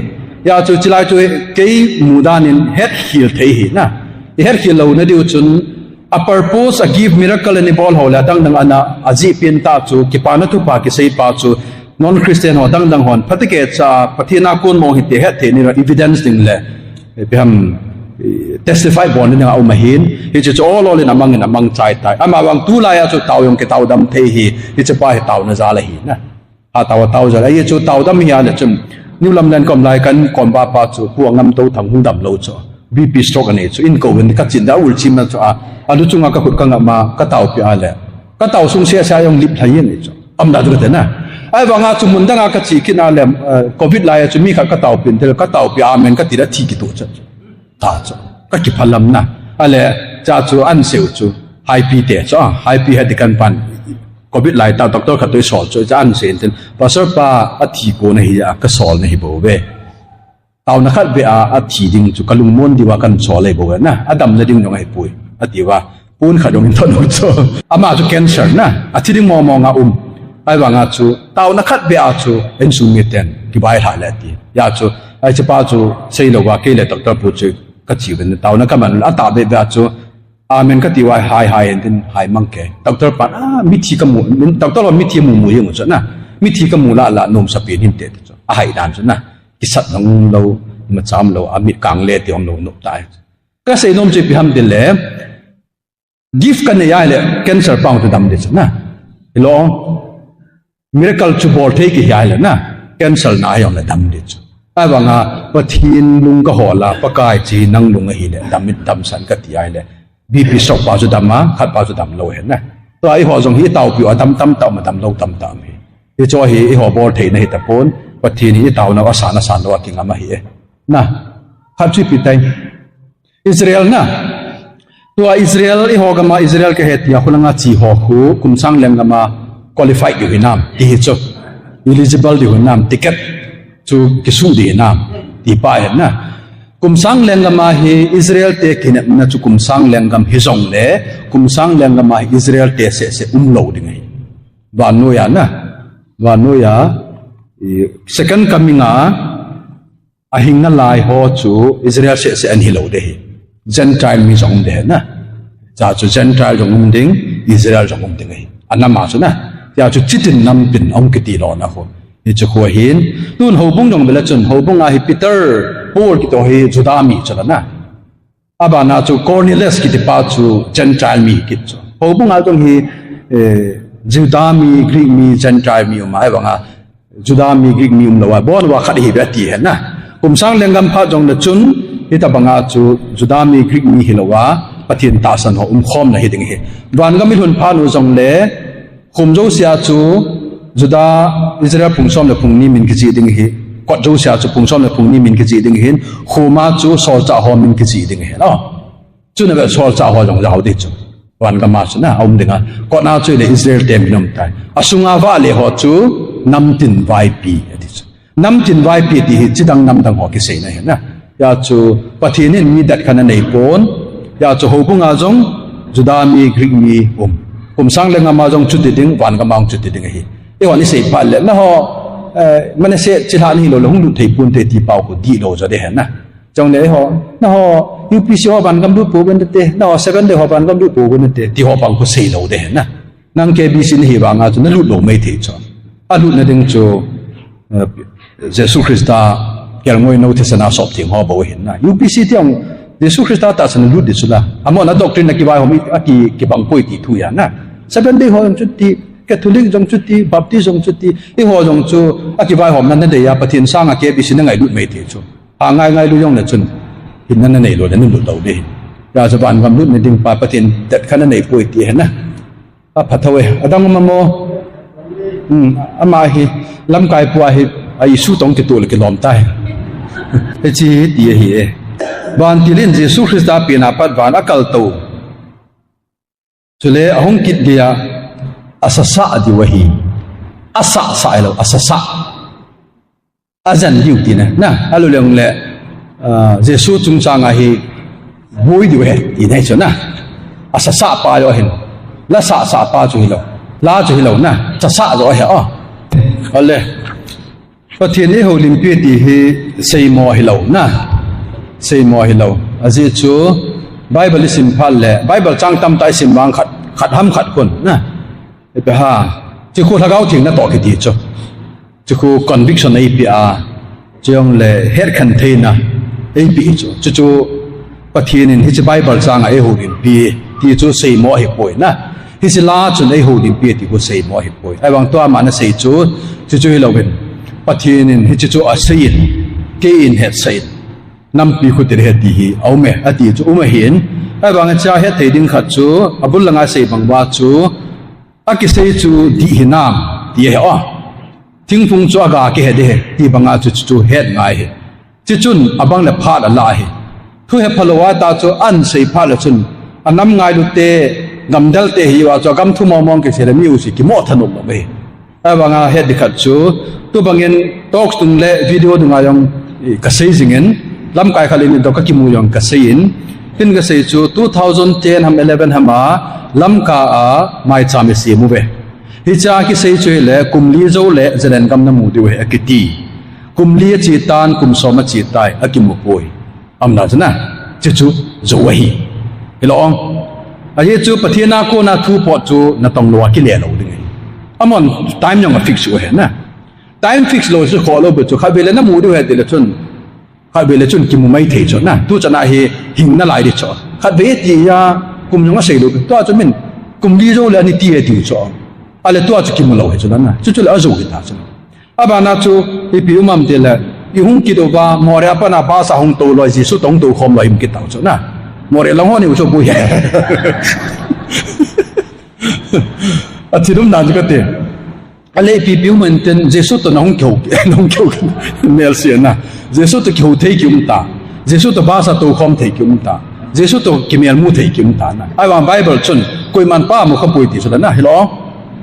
Hia chu chilai chu kei mu dan in hetkhel thei hi na. I hetkhel louna diu chun a purpose, a gift, miracle ani bol ho le dang dang ana a jih pen tah chu kipana thupha kisei pa chu non-Christian ho dang dang hon, phatah keh cha, Pathen a kon mong hi ti hetthei ni evidence ding le, ipi ham, testify bol ni ding a um ahin, hichi chu ol ol in a mang in a mang chai tai. Ama vang tulai a chu tao jong kitao dam thei hi, hichi pa hi taona jal ahi na. Ha tao a tao jal, ahi chu tao dam hi a le chun, New Lamlen kom lai kan kom ba pa chu, Pu Angamto Thang hung dam lou chu. B P stroke anei chu, in ko in ka chin da ul chim na chu a, a lu chunga ka khut ka ngam a, ka taopi a le. Ka tao sung sia sia jong lip lhai jeng e chu. Am da chu ka ti na. Ahivang a chu mun dang a ka chi kit na le, eh, covid lai a chu mi khat ka taopi in tel, ka taopi amen ka ti da thi kituh chu. Ta chu. Ka kiphalam na. A le, cha chu an seu chu. Haipi te chu, ah, Haipi he ti kan pan. Covid lai ta doctor khat toh i sol chu, cha an sei in tel. Pastor pa a thi ko na hi a ka sol na hi bou ve. Taona khat beh a athi ding chu kalungmon diuva kahin sol ahi bou na. Adamna ding jong ahipoi, atiuva. Pon khat jong hin thot u chu. Ama chu cancer na. Athi ding mong mong a um. Ahivanga chu taona khat beh a chu insung miten kibai lha le ati. Hijeh chun, hichepa chu seilouva kei le doctor pu chu kache uvin, taona kaman, atahbeh beh a chu amen kati uva, hai hai hen tin hai mang kei. Doctor pan, ah, mithi kamu, doctor pan mithi mu mu jeng u chu na. Mithi kamu lah lah nomsa pen hinte ti chu. Ahai dan chu na. Kisat jong umlou, imacha umlou, amit kang le ti umlou, nom tai. Kasei nom chu ipi ham tile, gift kanei ahile cancer pa chu dam ding chu na. Hilou. Miracle chu bol thei kihi ahile na, cancer na hijongle dam ding chu. Ahivanga Pathen lung kahol a, Pakai chu nang lung ahile, dam in damsah in kati ahile, B P stroke pa chu dam a, khat pa chu damlou ahi na. Tua eiho jong hi itaopiu a dam tamtah um a, damlou tamtah um ahi. Hichu hi eiho bol theina hitapon, Pathen hi itaonau asan asan lou a kingam ahi e. Na, khat chu ipi tai. Israel na. Tua Israel, eiho gam a Israel kahi tia, khulanga che ho khu, kum sang lenggam a qualified diu hinam, ti hi chu. Eligible diu hinam, ticket chu kisuh diu hinam, ti pa ahi na. Kum sang lenggam a hi Israel te kinepna chu kum sang lenggam hijongle, kum sang lenggam a hi Israel te seh seh umlou ding ahi. Vannoi a na. Vannoi a, i, second coming a, ahing nalai ho chu Israel seh seh ahin hilou ding ahi. Gentile mi jong um ding ahi na. Hijeh chun Gentile jong um ding, Israel jong um ding ahi. Anam a chu na. Hijeh chun chitin namtin aum kiti lona khu. Hichu khu ahin. Tun houbung jong vele chun, houbung a hi Peter, Paul kiti ho hi Juda mi chu la na. Abana chu Cornelius kiti pa chu Gentile mi kiti chu. Houbung a jong hi, eh, Juda mi, Greek mi, Gentile mi um a, ahivanga Juda mi, Greek mi umlou a, abon uva khat hi beh ati ahi na. Kum sang lenggam phat jongle chun, hitabanga chu Juda mi, Greek mi hilou a, Pathen tahsan ho umkhomna hiding ahi. Vangam ilhun phat u jongle, khum jousea chu Juda, Israel phung som le phung ni min kijih ding ahi. Kot jousea chu phung som le phung ni min kijih ding ahin, khum a chu solchah ho min kijih ding ahi. Chun ave solchah ho jong jao ding chu. Vangam a chu na, aum ding a. Kot a chu ile Israel te min um tai. Asunga vale ho chu namtin vaipi ati chu. Namtin vaipi ti hi chidang namdang ho kiseina ahi na. Hijeh chun Pathen in mi det khat anei pon. Hijeh chun houbung a jong Juda mi, Greek mi um. Kum sang lenggam a jong chuti ding, vangam a jong chuti ding ahi. Eihon isei phat le, naho, eh, Manasseh chilhah nahilou le hung lut thei ponte ti pau khu dihlou jo ding ahi na. Chule eiho, naho, U P C ho vangam lut pouvin te, naho Seventh Day ho vangam lut pouvin te, ti ho pang khu seilou ding ahi na. Nang K B C nahi vanga chu nalut lou maithei chu. Alutna ding chu, eh, Jesu Christa kelngoi nou thisan a sop theng ho bou ahin na. U P C ti jong Jesu Christa tahsan a lut ding chu la. Amahon adoctrine a kivaihom a ki, kibang poi ti thu ahi na. Seventh Day ho jong chuti, Catholic jong chuti, Baptist jong chuti, eiho jong chu akivaihomna nadei a Pathen sanga K B C nangailut maithei chu. Angai ngailu jongle chun, hinna nanei lou le nalut lou ding ahi. Hijeh chun vangam lutna ding pa Pathen det khat anei poi ti ahi na. Apha thou e, adang um am? Hmm, ama hi, lamkai pu a hi, a issue toh kitoh le kilom tai. Hiche hi ti ahi e. Vantil in Jesu Christa pen a pat van akal tou. Chule ahung kit geiya, asasah diu ahi. Asahsah hilou, asasah. Ajen diu tina, na, aloleng le, ah, Jesu chungchang a hi boi diu ahi, tina chu na. Asasah pa jo ahin. La sahsah pa chu hilou. La chu hilou na. Sasah jo ahi, oh. Ale. Pathen in eihoulimpi ti hi seimo hilou na. Seimo hilou. Ajeh chu Bible isim phat le, Bible chang tamtah isim vang khat, khat ham khat khun na. Ipi ham. Chu khu Lhagao Theng natoh kiti chu. Chu khu conviction eipeh a, chujongle hetkhen theina eipeh chu. Chuchu Pathen in hiche Bible chang a eihoulimpi ti chu seimo ahipoi na. Hiche la chun eihoulimpi ti khu seimo ahipoi. Ahivang tua ama nasei chu, chuchu hilouvin, Pathen in hiche chu asei in, kei in hetsah in, nampi khu ti ahi ti hi aume, ati chu um ahin. Ahivang hichea hetthei ding khat chu, abul langa sei bang uva chu, akisei chu dih hinam, ti ahi o. Thingphung chu aga kihe ding ahi, ti banga chu, chu, chu het ngai ahi. Chuchun abang le phat ala ahi. Thu hephalou a ta chu ahin sei phat le chun, anam ngailu te, gamdel te hiuva chu agam thu mong mong kisei le mi jouse kimo thanop lou ahi. Ahivanga het ding khat chu, tubangin talks dung le video dunga jong Kasei jingin, lamkai khat le ni toh kakimu jong kasei in, hin kasei chu two thousand ten ham eleven ham a, Lamka a maicham isem uve. Hichea kisei chu hile, kum li jou le Zalengam namu diu ahi akiti. Kum li ache tan, kum som ache tai, akimu poi. Aumna chu na, chuchu jou ahi. Hilou. Ajeh chu Pathen a kona thu pot chu natong lou a kile lou ding ahi. Amahon time jong afix u ahi na. Time fix lou chu khoh lou bou chu, khatvei le namu diu ahi tile chun, khatvei le chun kimu maithei chu na, tuchan a hi hing nalai di chu. Khatvei tia kum jong asei lou, tua chu min kum li jou le ani ti e tiu chu. Ahile tua chu kimu lou hi chu na, chuchu le ajou hita chu. Abana chu ipi um am tile, ihung kit uva Moreh a pat a bus a hung tou loi, Jesu toh hung tou khom loi hung kit tau chu na. Moreh lang ho neiu chu boi. Athilum dan chu kati. Ahile ipi ipi um intin, Jesu toh nahung kihou, nahung kihou, melse na. Jesu toh kihou thei kium ta. Jesu toh bus a tou khom thei kium ta. Jesu toh kimelmu thei kium ta na. Ahivang Bible chun, koiman Pa amu khapoi ti chu na, hilou.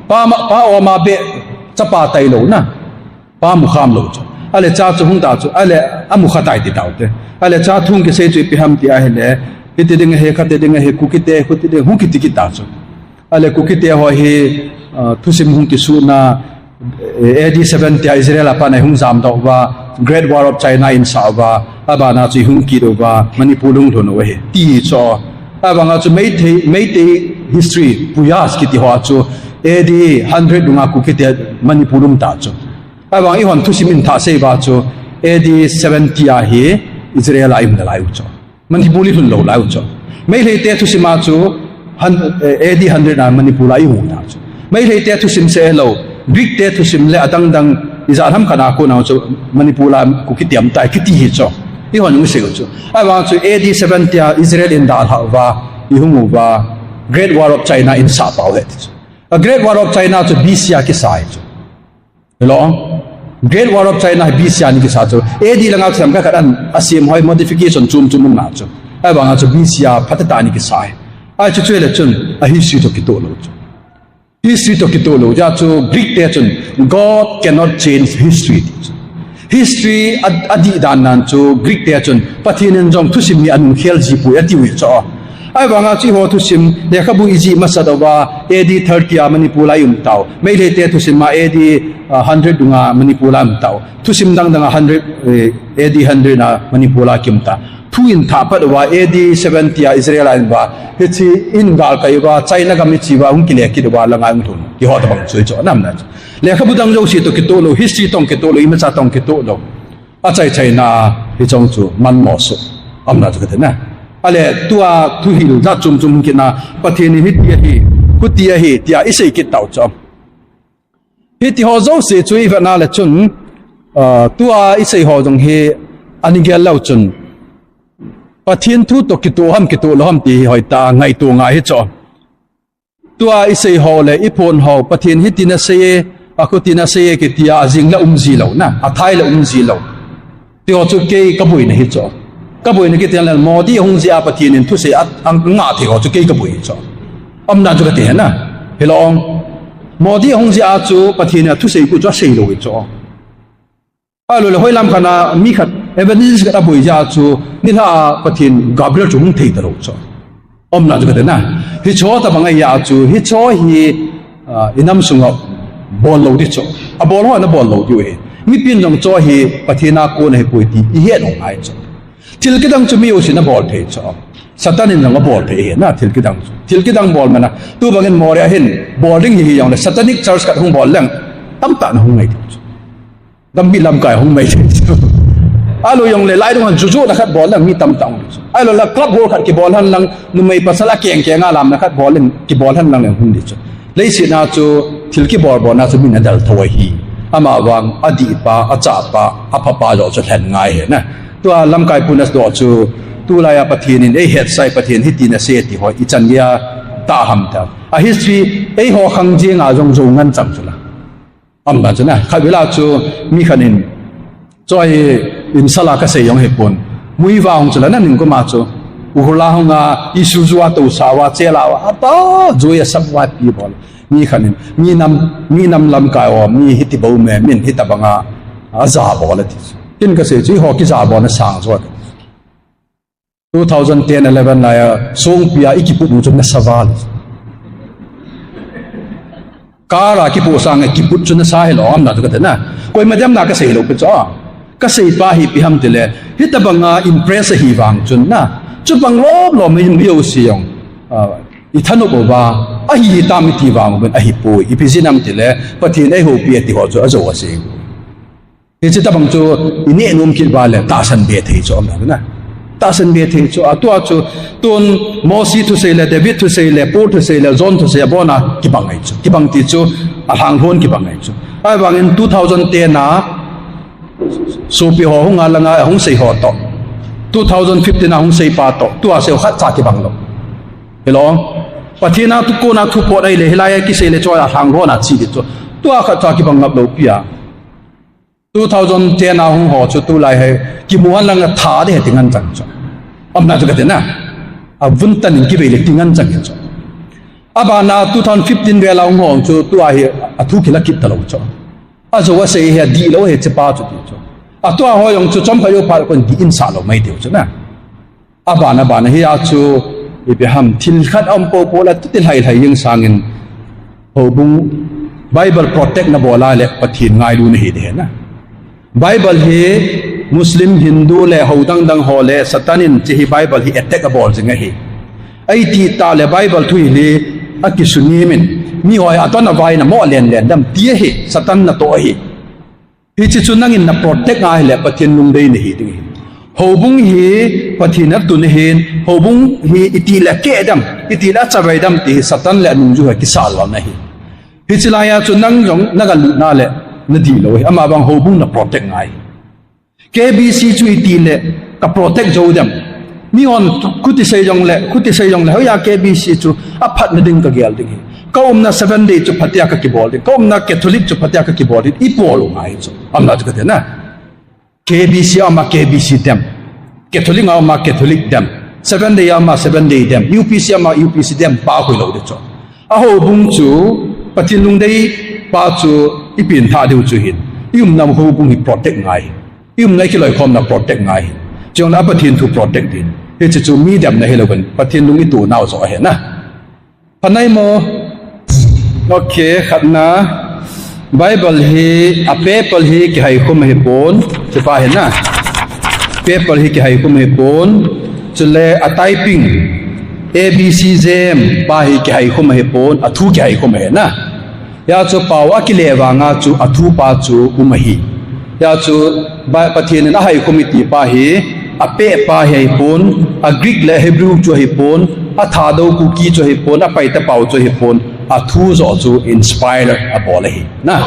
Pa ma, Pa oma beh, chapa tailou na. Pa mu kham lou chu. Ahile cha chu hung ta chu, ahile amu kha tai ti tau te. Ahile cha thu kisei chu ipi ham ti ahile, hiti ding ahi, khati ding ahi, Kukite, khuti ding, hung kiti kit ta chu. Ahile Kukite ho hi, ah, thusim hung kisuna, eh, A D seventy a Israel a pat a hung jamdoh uva, Great Wall of China ahin sah uva, abana chu ihung kit uva, Manipur hung lhun u ahi, ti chu. Ahivanga chu Meitei, Meitei history, Puyas kiti ho chu, A D hundred dunga Kukite Manipur um ta chu. Ahivang eihon thusim in thah sei uva chu, A D seventy a hi Israel a ium nalai u chu. Manipur ilhun lou lai u chu. Meitei te thusim a chu, hun-, eh, A D hundred a Manipur a ium ta chu. Meitei te thusim seh lou, Greek te thusim le adang dang ijat ham khat a kona chu Manipur a Kukite um tai kiti hi chu. Eihon jong isei u chu. Ahivang chu A D seventy a Israel in dalha uva, ihung uva, Great Wall of China ahin sah pau ahi ti chu. A Great Wall of China chu B C a kisa ahi chu. Hello? Great Wall of China hi B C a ana kisa chu. A D langa chu themkhat khat ana sem hoi modification chom chom um na chu. Ahivanga chu B C a phatah a ana kisa ahi. Ahi chu chu le chun a history toh kitoh lou chu. History toh kitoh lou jeh chu Greek te chun God cannot change history ti chu. History a, adih dan nan chu Greek te chun Pathen in jong thusim hi anung khel ji poi ati u hi chu. Ahivanga chu eiho thusim, lekhabu ijih masat uva, A D thirty a Manipur a ium tau. Meitei te thusim a A D, ah, hundred dunga Manipur a um tau. Thusim dang dang a hundred, eh, A D hundred a Manipur a kium ta. Thu in thah pat uva, A D seventy a Israel a um uva. Hiche in galkai uva, China gam iche uva, hung kile kit uva, langa hung lhun. Kihou tabang chu chu, ana um na chu. Lekhabu dang jouse toh kitoh lou, history toh kitoh lou, imacha toh kitoh lou. Achai chaina, hiche chu manmo soh. Aumna chu kati na. Ahile, tua thuhil jat chom chom kina, Pathen in hiti ahi, khuti ahi, tia isei kit tau chu. Hiti ho jouse chu ivet na le chun, ah, tua isei ho jong hi, ana gel lou chun. Pathen thu toh kitoh ham, kitoh lou ham ti hi hoitah a ngaito ngai hi chu. Tua isei ho le iphon ho, Pathen hiti nasei e, akhuti nasei e, kiti a ajing le um ji lou na, athai le um ji lou. Ti ho chu kei kaboina hi chu. Kaboina kiti le Modi ahung jeh a Pathen in thusei a, angah thei ho chu kei kaboi hi chu. Aumna chu kati na. Hilou. Modi ahung jeh a chu Pathen in athusei khu chu asei lou hi chu. Ahilou le, hoilam khat a mi khat, evangelist khat aboi jeh a chu, nilhah a Pathen Gabriel chu hung thei talou chu. Aumna chu kati na. Hiche tabang ahi a chu, hiche hi, ah, inam sunga bol lou di chu. Abol ho ana bol lou diu ahi. Mipin jong chu hi Pathen a kon ahipoi ti ihet u ngai chu. Thil kidang chu mi jousen abol thei chu. Satan in jong abol thei ahi na, thil kidang chu. Thil kidang bol mana. Tubang in Moreh a hin bol ding hi hijongle, Satanic Church khat hung bol leng, tamtah na hung ngai diu chu. Gam mi lamkai hung mai. Ahilou jongle, lai dunga juju na khat bol leng mi tamtah hung di chu. Ahilou le club hall khat kibol hen lang, numei pasal akeng keng a lam na khat bol leng, kibol hen lang le hung di chu. Leiset a chu, thil kibol bol na chu min adel tho ahi. Amavang, adih pa, achah pa, apha pa joh chu lhen ngai ahi na. Tua lamkai pun a doh chu, tulai a Pathen in, eihetsah Pathen hiti nasei e ti ho, ichan geiya tah ham ta. A history, eiho khang jeng a jong jou ngen chang chu la. Aumna chu na, khatvei la chu mi khat in, chu hi insult a kasei jong hipon. Muivah hung chu la na ningkum a chu. Ukhrul a hung a, Isuzu a tousah uva, chela uva, ata, jui a sap uva pi bol. Mi khat in, mi nam, mi nam lamkai ho, mi hiti bou me, min hitabang a, aja bol ati chu. Kin kasei chu, eiho kijabol na sang jo. Two thousand ten eleven laiya, songpi a ikiput u chu nasa val. Car a kipu sang a kiput chu nasa hilou, amna chu kati na. Koima dem na kasei lou pi chu. Kasei pa hi ipi ham tile, hitabanga impress ahi vang chun na. Chubang lom lom in mi jouse jong. Ah, ithanop uva, ahi tam iti vang uvin ahipoi. Ipi jeh ham tile, Pathen in eihoupi ati ho chu ajou ase. Hiche tabang chu ineh nom kit uva le, tahsan be thei chu aum na. Tahsan be thei chu, atua chu, tun Mosi thusei le, David thusei le, Paul thusei le, John thusei abona kibang ahi chu. Kibang ti chu, alhanglhon kibang ahi chu. Ahivangin two thousand ten a, sopi ho hung a langa hung sei ho toh. Two thousand fifteen a hung sei pa toh. Tua sei khatcha kibang lou. Hilou. Pathen a thu kona thu pot ahile, hilai a kisei le chu alhanglhon a chi ti chu. Tua khatcha kibang ngap lou pi a. Two thousand ten a hung ho chu tulai hi, kimu hen lang a tha ding ahi ti ngen chang chu. Amna chu kati na. Avun tan in kivei le ti ngen chang chu. Abana two thousand fifteen vel a hung ho chu tua hi athu kila kit talou chu. Ajou asei hi adih lou hi hiche pa chu ti chu. Atua ho jong chu chomkhat jou phat kon dih in sah lou mai tiu chu na. Abana, abana hi a chu, ipi ham, thil khat aum popo le, tuti lhai lhai jeng sangin, houbung Bible protect na bol a le, Pathen ngailu na hi ding na. Bible hi Muslim, Hindu le, hou dang dang ho le, Satan in hiche hi Bible hi attack abol jing ahi. Eiti tah le Bible thu hi le, akisunem in, mi ho hi adon avai na mo len len dem ti ahi, Satan natoh ahi. Hiche chu nangin na protect ngai le Pathen lungdei nahi ding ahi. Houbung hi Pathen atun ahin, houbung hi iti le keh dem, iti le achavai dem ti hi Satan le anungjuiya kisah lona ahi. Hiche laiya chu nang jong na galut na le nadih lou ahi. Ama bang houbung na protect ngai. K B C chu iti le ka protect jou dem. Mihon khuti sei jongle, khuti sei jongle, hoiya K B C chu aphatna ding kagel ding ahi. Ka umna Seventh Day chu phatea kakibol ding. Ka umna Catholic chu phatea kakibol ding. Ibol u ngai chu. Amna chu kati na. K B C a uma K B C dem. Catholic a uma Catholic dem. Seventh Day a uma Seventh Day dem. U P C a uma U P C dem. Pa koi lou ding chu. A houbung chu, Pathen lungdei pa chu, ipen tha diu chu ahin. I umna houbung hi protect ngai. I umna i kiloikhomna protect ngai. Chule a Pathen thu protect ding. Hiche chu mi demna hilou hen. Pathen lung i tu nau joh ahi na. Phanai mo. Okay, khatna. Bible hi, a paper hi kihaikhum ahipon. Hiche pa hi na. Paper hi kihaikhum ahipon. Chule a typing. A B C jem pa hi kihaikhum ahipon. A thu kihaikhum ahi na. Hia chu pao a kile vanga chu a thu pa chu um ahi. Hia chu Bi-, Pathen in ahaikhum iti pa hi, a peh pa hi ahipon, a Greek le Hebrew chu ahipon, a Thadou Kuki chu ahipon, a Paite pao chu ahipon, a thu joh chu inspire abol ahi. Na,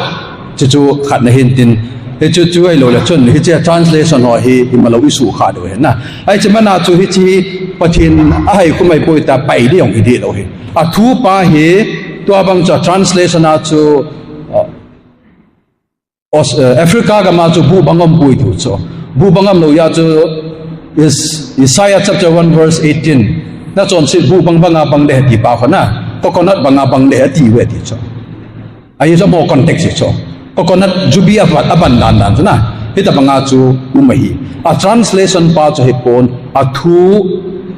chu chu khatna hin tin, hichu chu ahilou le chun, hiche translation ho hi imalou i suhkhah diu ahi na. Ahi chu mana chu hiche Pathen ahaikhum ahipoi tia pai ding jong hi dih lou ahi. A thu pa hi, tua bang chu a translation a chu, uh, Aus-, uh, Africa gam a chu buh bang um poi tiu chu. Buh bang um lou hia chu Is-, Isaiah chapter one verse eighteen. Na chonset buh bang banga bang ding ahi ti pa khu na. Coconut banga bang ding ahi ati uve ti chu. Ahi chu amaho context hi chu. Coconut jubi a ban, a ban dan dan chu na. Hitabanga chu um ahi. A translation pa chu ahipon, a thu,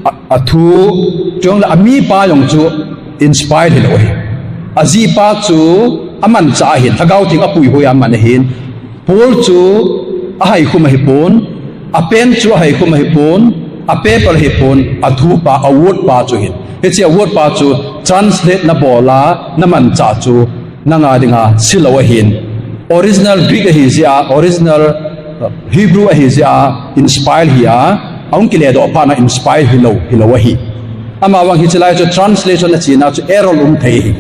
a, a thu, chule a mi pa jong chu inspire hilou ahi. A jih pa chu amanchah ahin, Lhagao Theng apuihoi a aman ahin. Paul chu ahaikhum ahipon, a pen chu ahaikhum ahipon, a paper ahipon, a thu pa, a word pa chu ahin. Hiche a word pa chu translate nabol a, namanchah chu nanga dinga silou ahin. Original Greek ahi jeh a, original, uh, Hebrew ahi jeh a, inspire hi a, ahung kiledoh phat na inspire hilou, hilou ahi. Ama vang hiche lai chu translation a china chu error um thei ahi.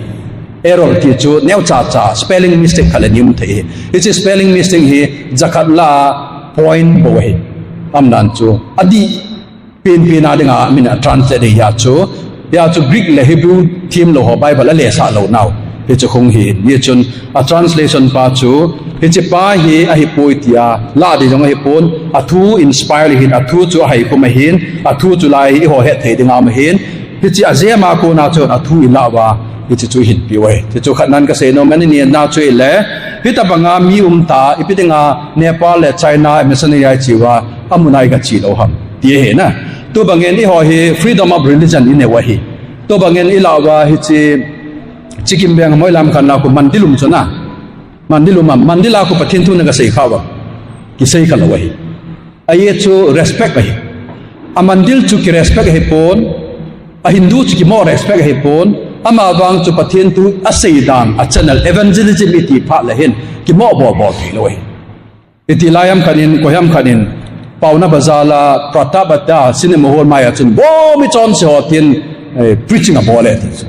Error ti chu neocha cha, spelling mistake khat le ni um thei ahi. Hiche spelling mistake hi jakhat lah a point bou ahi. Amdan chu adih penpen a dinga min a translate ahi hia chu. Hia chu Greek le Hebrew themlou ho Bible alesah lou nau. Hichu khung hi, hichun a translation pa chu, hiche pa hi ahipoi tia, lah ding jong ahipon, a thu inspire ahin, a thu chu ahaikhum ahin, a thu chu lai hi eiho hetthei dinga um ahin, hiche a jem a kona chun a thu ilah uva, Hiche chu hin piu ahi. Hiche chu khatnan kasei nom, ani nina chu ahile, hitabanga mi umta, ipi dinga Nepal le China missionary a iche uva, amun a iga che lou ham ti ahi na. Tubangin eiho hi freedom of religion inei u ahi. Tubangin ilah uva hiche, Sikkim veng Moilam khatna khu mandil um chu na. Mandil um a, mandil a khu Pathen thu naga sei kha uva. Kisei kha lou ahi. Ahi chu respect ahi. A mandil chu ki respect ahipon, a Hindu chu kimo respect ahipon, amavang chu Pathen thu asei dan a channel evangelism iti phat le hin, kimo bol bol thei lou ahi. Iti lai ham khat in, koi ham khat in, Paona Bazar la, Pratap Ata, cinema hall mai a chun, bo mi chonse ho tin, eh, preaching abol e ti chu.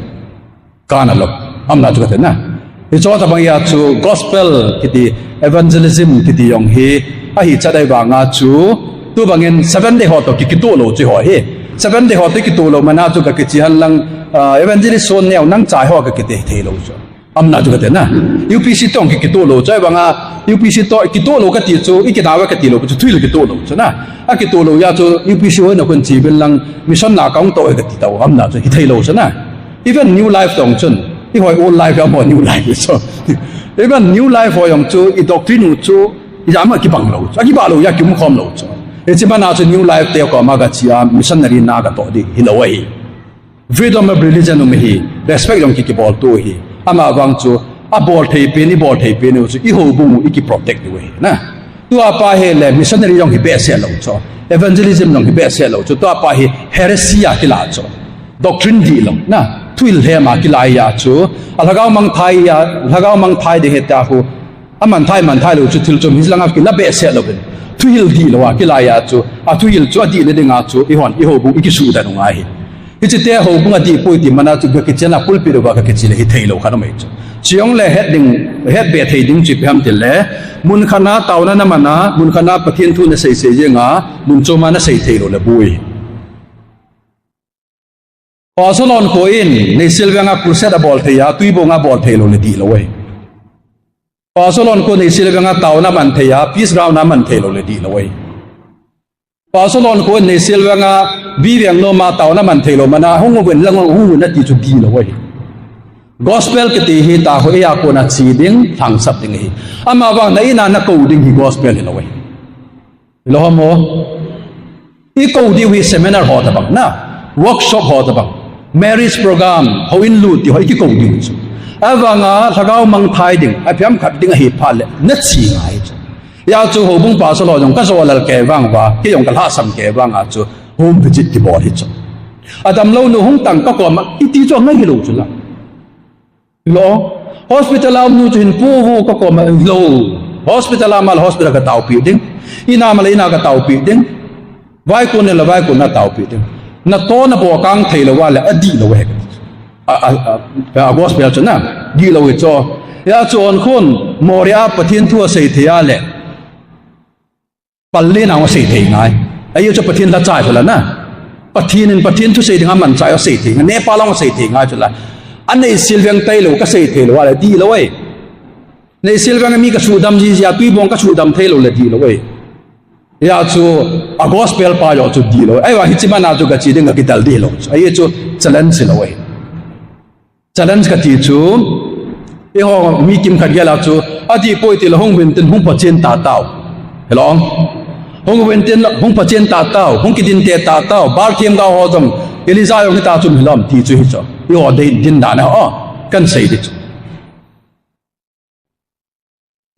Kana lou. Amna chu kati na. Hiche tabang a chu gospel kiti evangelism kiti jong hi ahi chat ahivanga chu tubangin Seventh Day ho toh ki, kitoh lou chu ho hi. Seventh Day ho toh kitoh lou mana chu ka kiche hen lang, ah, evangelist son neo nang chai ho ka kiti thei lou chu. Amna chu kati na. U P C toh ki, kitoh lou chu ahivanga U P C toh kitoh lou kati chu, i kina uva kati lou chu thuhil kitoh lou chu na. Akitoh lou a chu U P C ho na khun che uvin lang mission na kong toh kati tao amna chu hithei lou chu na. Even New Life jong chun, eiho old life amaho New Life so. Even New Life ho jong chu, i doctrine u chu, ijat ham kibang lou chu, akibah lou a kium khom lou chu. Hiche mana chu New Life te koma kache a, missionary na katoh ding hilou ahi. Freedom of religion um ahi, respect jong ki, kibol tou ahi. Amavang chu, abol thei pen, ibol thei pen u chu, i houbung u, i ki protect diu ahi na. Tua pa hi le missionary jong hi behseh lou chu. Evangelism jong hi behseh lou chu. Tua pa hi heresy a kila chu. Doctrine dihlou na. Thuhil lhem a kila a chu. A lhagao mangthai a, lhagao mangthai ding ahi tia khu. Aman thai, man thai lou chu thil chom hi langa kila behseh louvin. Thuhil dihlou a kila a chu. A thuhil chu adih na dinga chu. Eihon, i houbung, i kisuhdan u ngai hi. Hiche te houbung adih poi ti mana chu ka kichen a pulpit uva ka kiche le hithei lou khat aum e chu. Chujongle het ding, het be thei ding chu ipi ham tile, mun khat na taona na man a, mun khat na Pathen thu na sei sei jeng a, mun chom a na sei thei lou le boi. Pastor Lhonkho in Neihsial veng a crusade abol thei a, Tuibong a bol thei lou le dihlou ahi. Pastor Lhonkho Neihsial veng a taona man thei a, peace ground a man thei lou le dihlou ahi. Pastor Lhonkho Neihsial veng a, Biveng nom a taona man thei lou mana, hung uvin lang hung uvin ati chu dihlou ahi. Gospel kiti hi tahsa ho a kona che ding, lhangsap ding ahi. Amavang na in a na kou ding hi gospel hilou ahi. Hilou ham o. I kou diu hi seminar ho tabang na, workshop ho tabang, marriage program, houin lut ti ho i kikou diu chu. Avanga lhagao mangthai ding, aphiam khat ding ahi phat le, na che ngai chu. Hijeh chun houbung pastor ho jong ka jolal kei vang uva, kei jong ka lhasam kei vang a chu, home visit kibol hi chu. Adamlou nu hung tang ka koma, iti chu angai hilou chu la. Lo, hospital a um nu chu hin pu vu ka koma, lo. Hospital a um le hospital ka taopi ding. In a um le in a ka taopi ding. Vaikon le vaikon a taopi ding. Natoh nabol kang thei lou a le adihlou ahi. A, a, a, a gospel chu na, dihlou ahi chu. Hijeh chun khun, Moreh a Pathen thu asei thei a le. Pallel a hung sei thei ngai. Ajeh chu Pathen lhacha chu la na. Pathen in Pathen thusei dinga manchah asei thei ngai. Nepal a hung sei thei ngai chu la. A Neihsial veng tailou ka sei thei lou a le dihlou ahi. Neihsial veng a mi ka suhdam jiji a Tuibong ka suhdam thei lou le dihlou ahi. Hijeh chun a gospel pa jong chu dihlou ahi. Ahivang hiche mana chu ka che ding ka kidel dihlou. Ajeh chu challenge hilou ahi. Challenge kati chu, eiho mi kimkhat gel a chu, adih poi tile hung uvin tin hung phachen ta tao. Hilou. Hung uvin tin hung phachen ta tao, hung kidin te ta tao, Baal themgao ho jong, Elijah jong hita chu hilou ham ti chu hi chu. Eiho dei din dan ahi, kan sei di chu.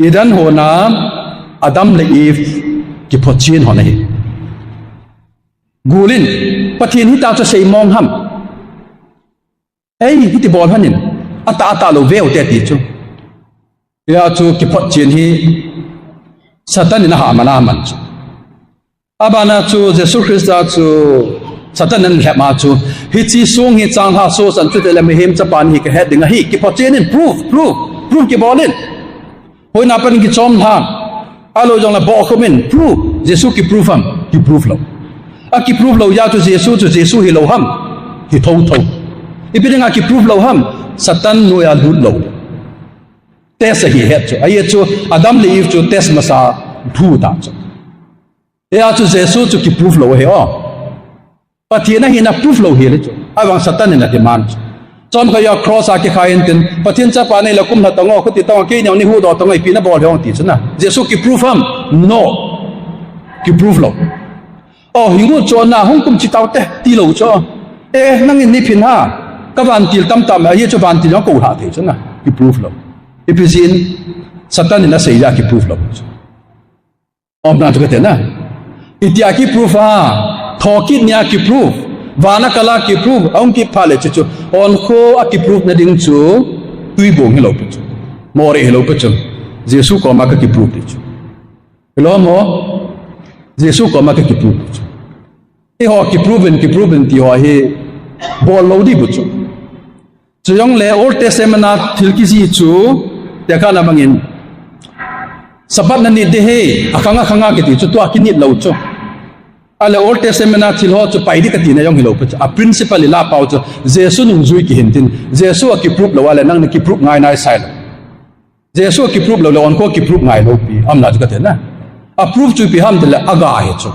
Eden hon a Adam le Eve kiphotchen hon ahi. Gul in, Pathen hita chu sei mong ham. Ei, hiti bol hon in, atah atah lou veu te ti chu. Hijeh chun kiphotchen hi Satan in ahahsa man a aman chu. Abana chu Jesu Christa chu Satan in alhep a chu. Hiche song hi changlhah sohchan chuteng le mihem chapa nahi kahet ding ahi. Kiphotchen in proof, proof, proof kibol in. Hoina pan kichom lhan. Ahilou jongle bohkhum in proof. Jesu kiproof ham, kiproof lou. Akiproof lou jeh chun Jesu chu Jesu hilou ham. Hi thotho. Ipi dinga kiproof lou ham. Satan noiya lut lou. Test ahi het chu. Ajeh chu Adam le Eve chu test masa thu ta chu. Hijeh chun Jesu chu kiproof lou ahi o. Pathen ahina proof lou hile chu. Ahivang Satan in ademand chu. Chomkhat a cross a kikhai intin, Pathen chapa nei le kum lha tang o, khuti tang o, kei neo ni huhdoh tang o, ipi nabol ham ti chu na. Jesu kiprove ham? No. Kiprove lou. O, hingu chu na, hung kum chi taute, tilou chu. E, nangin nei phin ha. Ka vantil tamtah mai, ahi chu vantil jong kou lha thei chu na. Kiprove lou. Ipi jeh in, Satan in asei jeh a kiprove lou chu. Umna chu kati na. Itia kiprove a, thokit nia kiprove. Vana kala kiprove, ahung kit phat le chu chu. Onkho a kiprove na ding chu, tuibong hilou pi chu. Moreh hilou pi chu. Jesu koma ka kiprove pi chu. Hilou mo? Jesu koma ka kiprove pi chu. Eiho kiprove in, kiprove in ti ho hi, bol lou di bu chu. Chujongle Old Testament a thil kijih chu, tekahna bangin, Sabbath na nit ding ahi, akhang akhang a kiti chu tua kinit lou chu. Ahile Old Testament a thil ho chu pai ding kati na jong hilou pi chu. A principle ilah pau chu, Jesu nungjui kihin tin, Jesu a kiprove lou a le nang na kiprove ngai nai sai lou. Jesu a kiprove lou le onkho kiprove ngai lou pi, umna chu kati na. A prove chu ipi ham tile aga hi chu.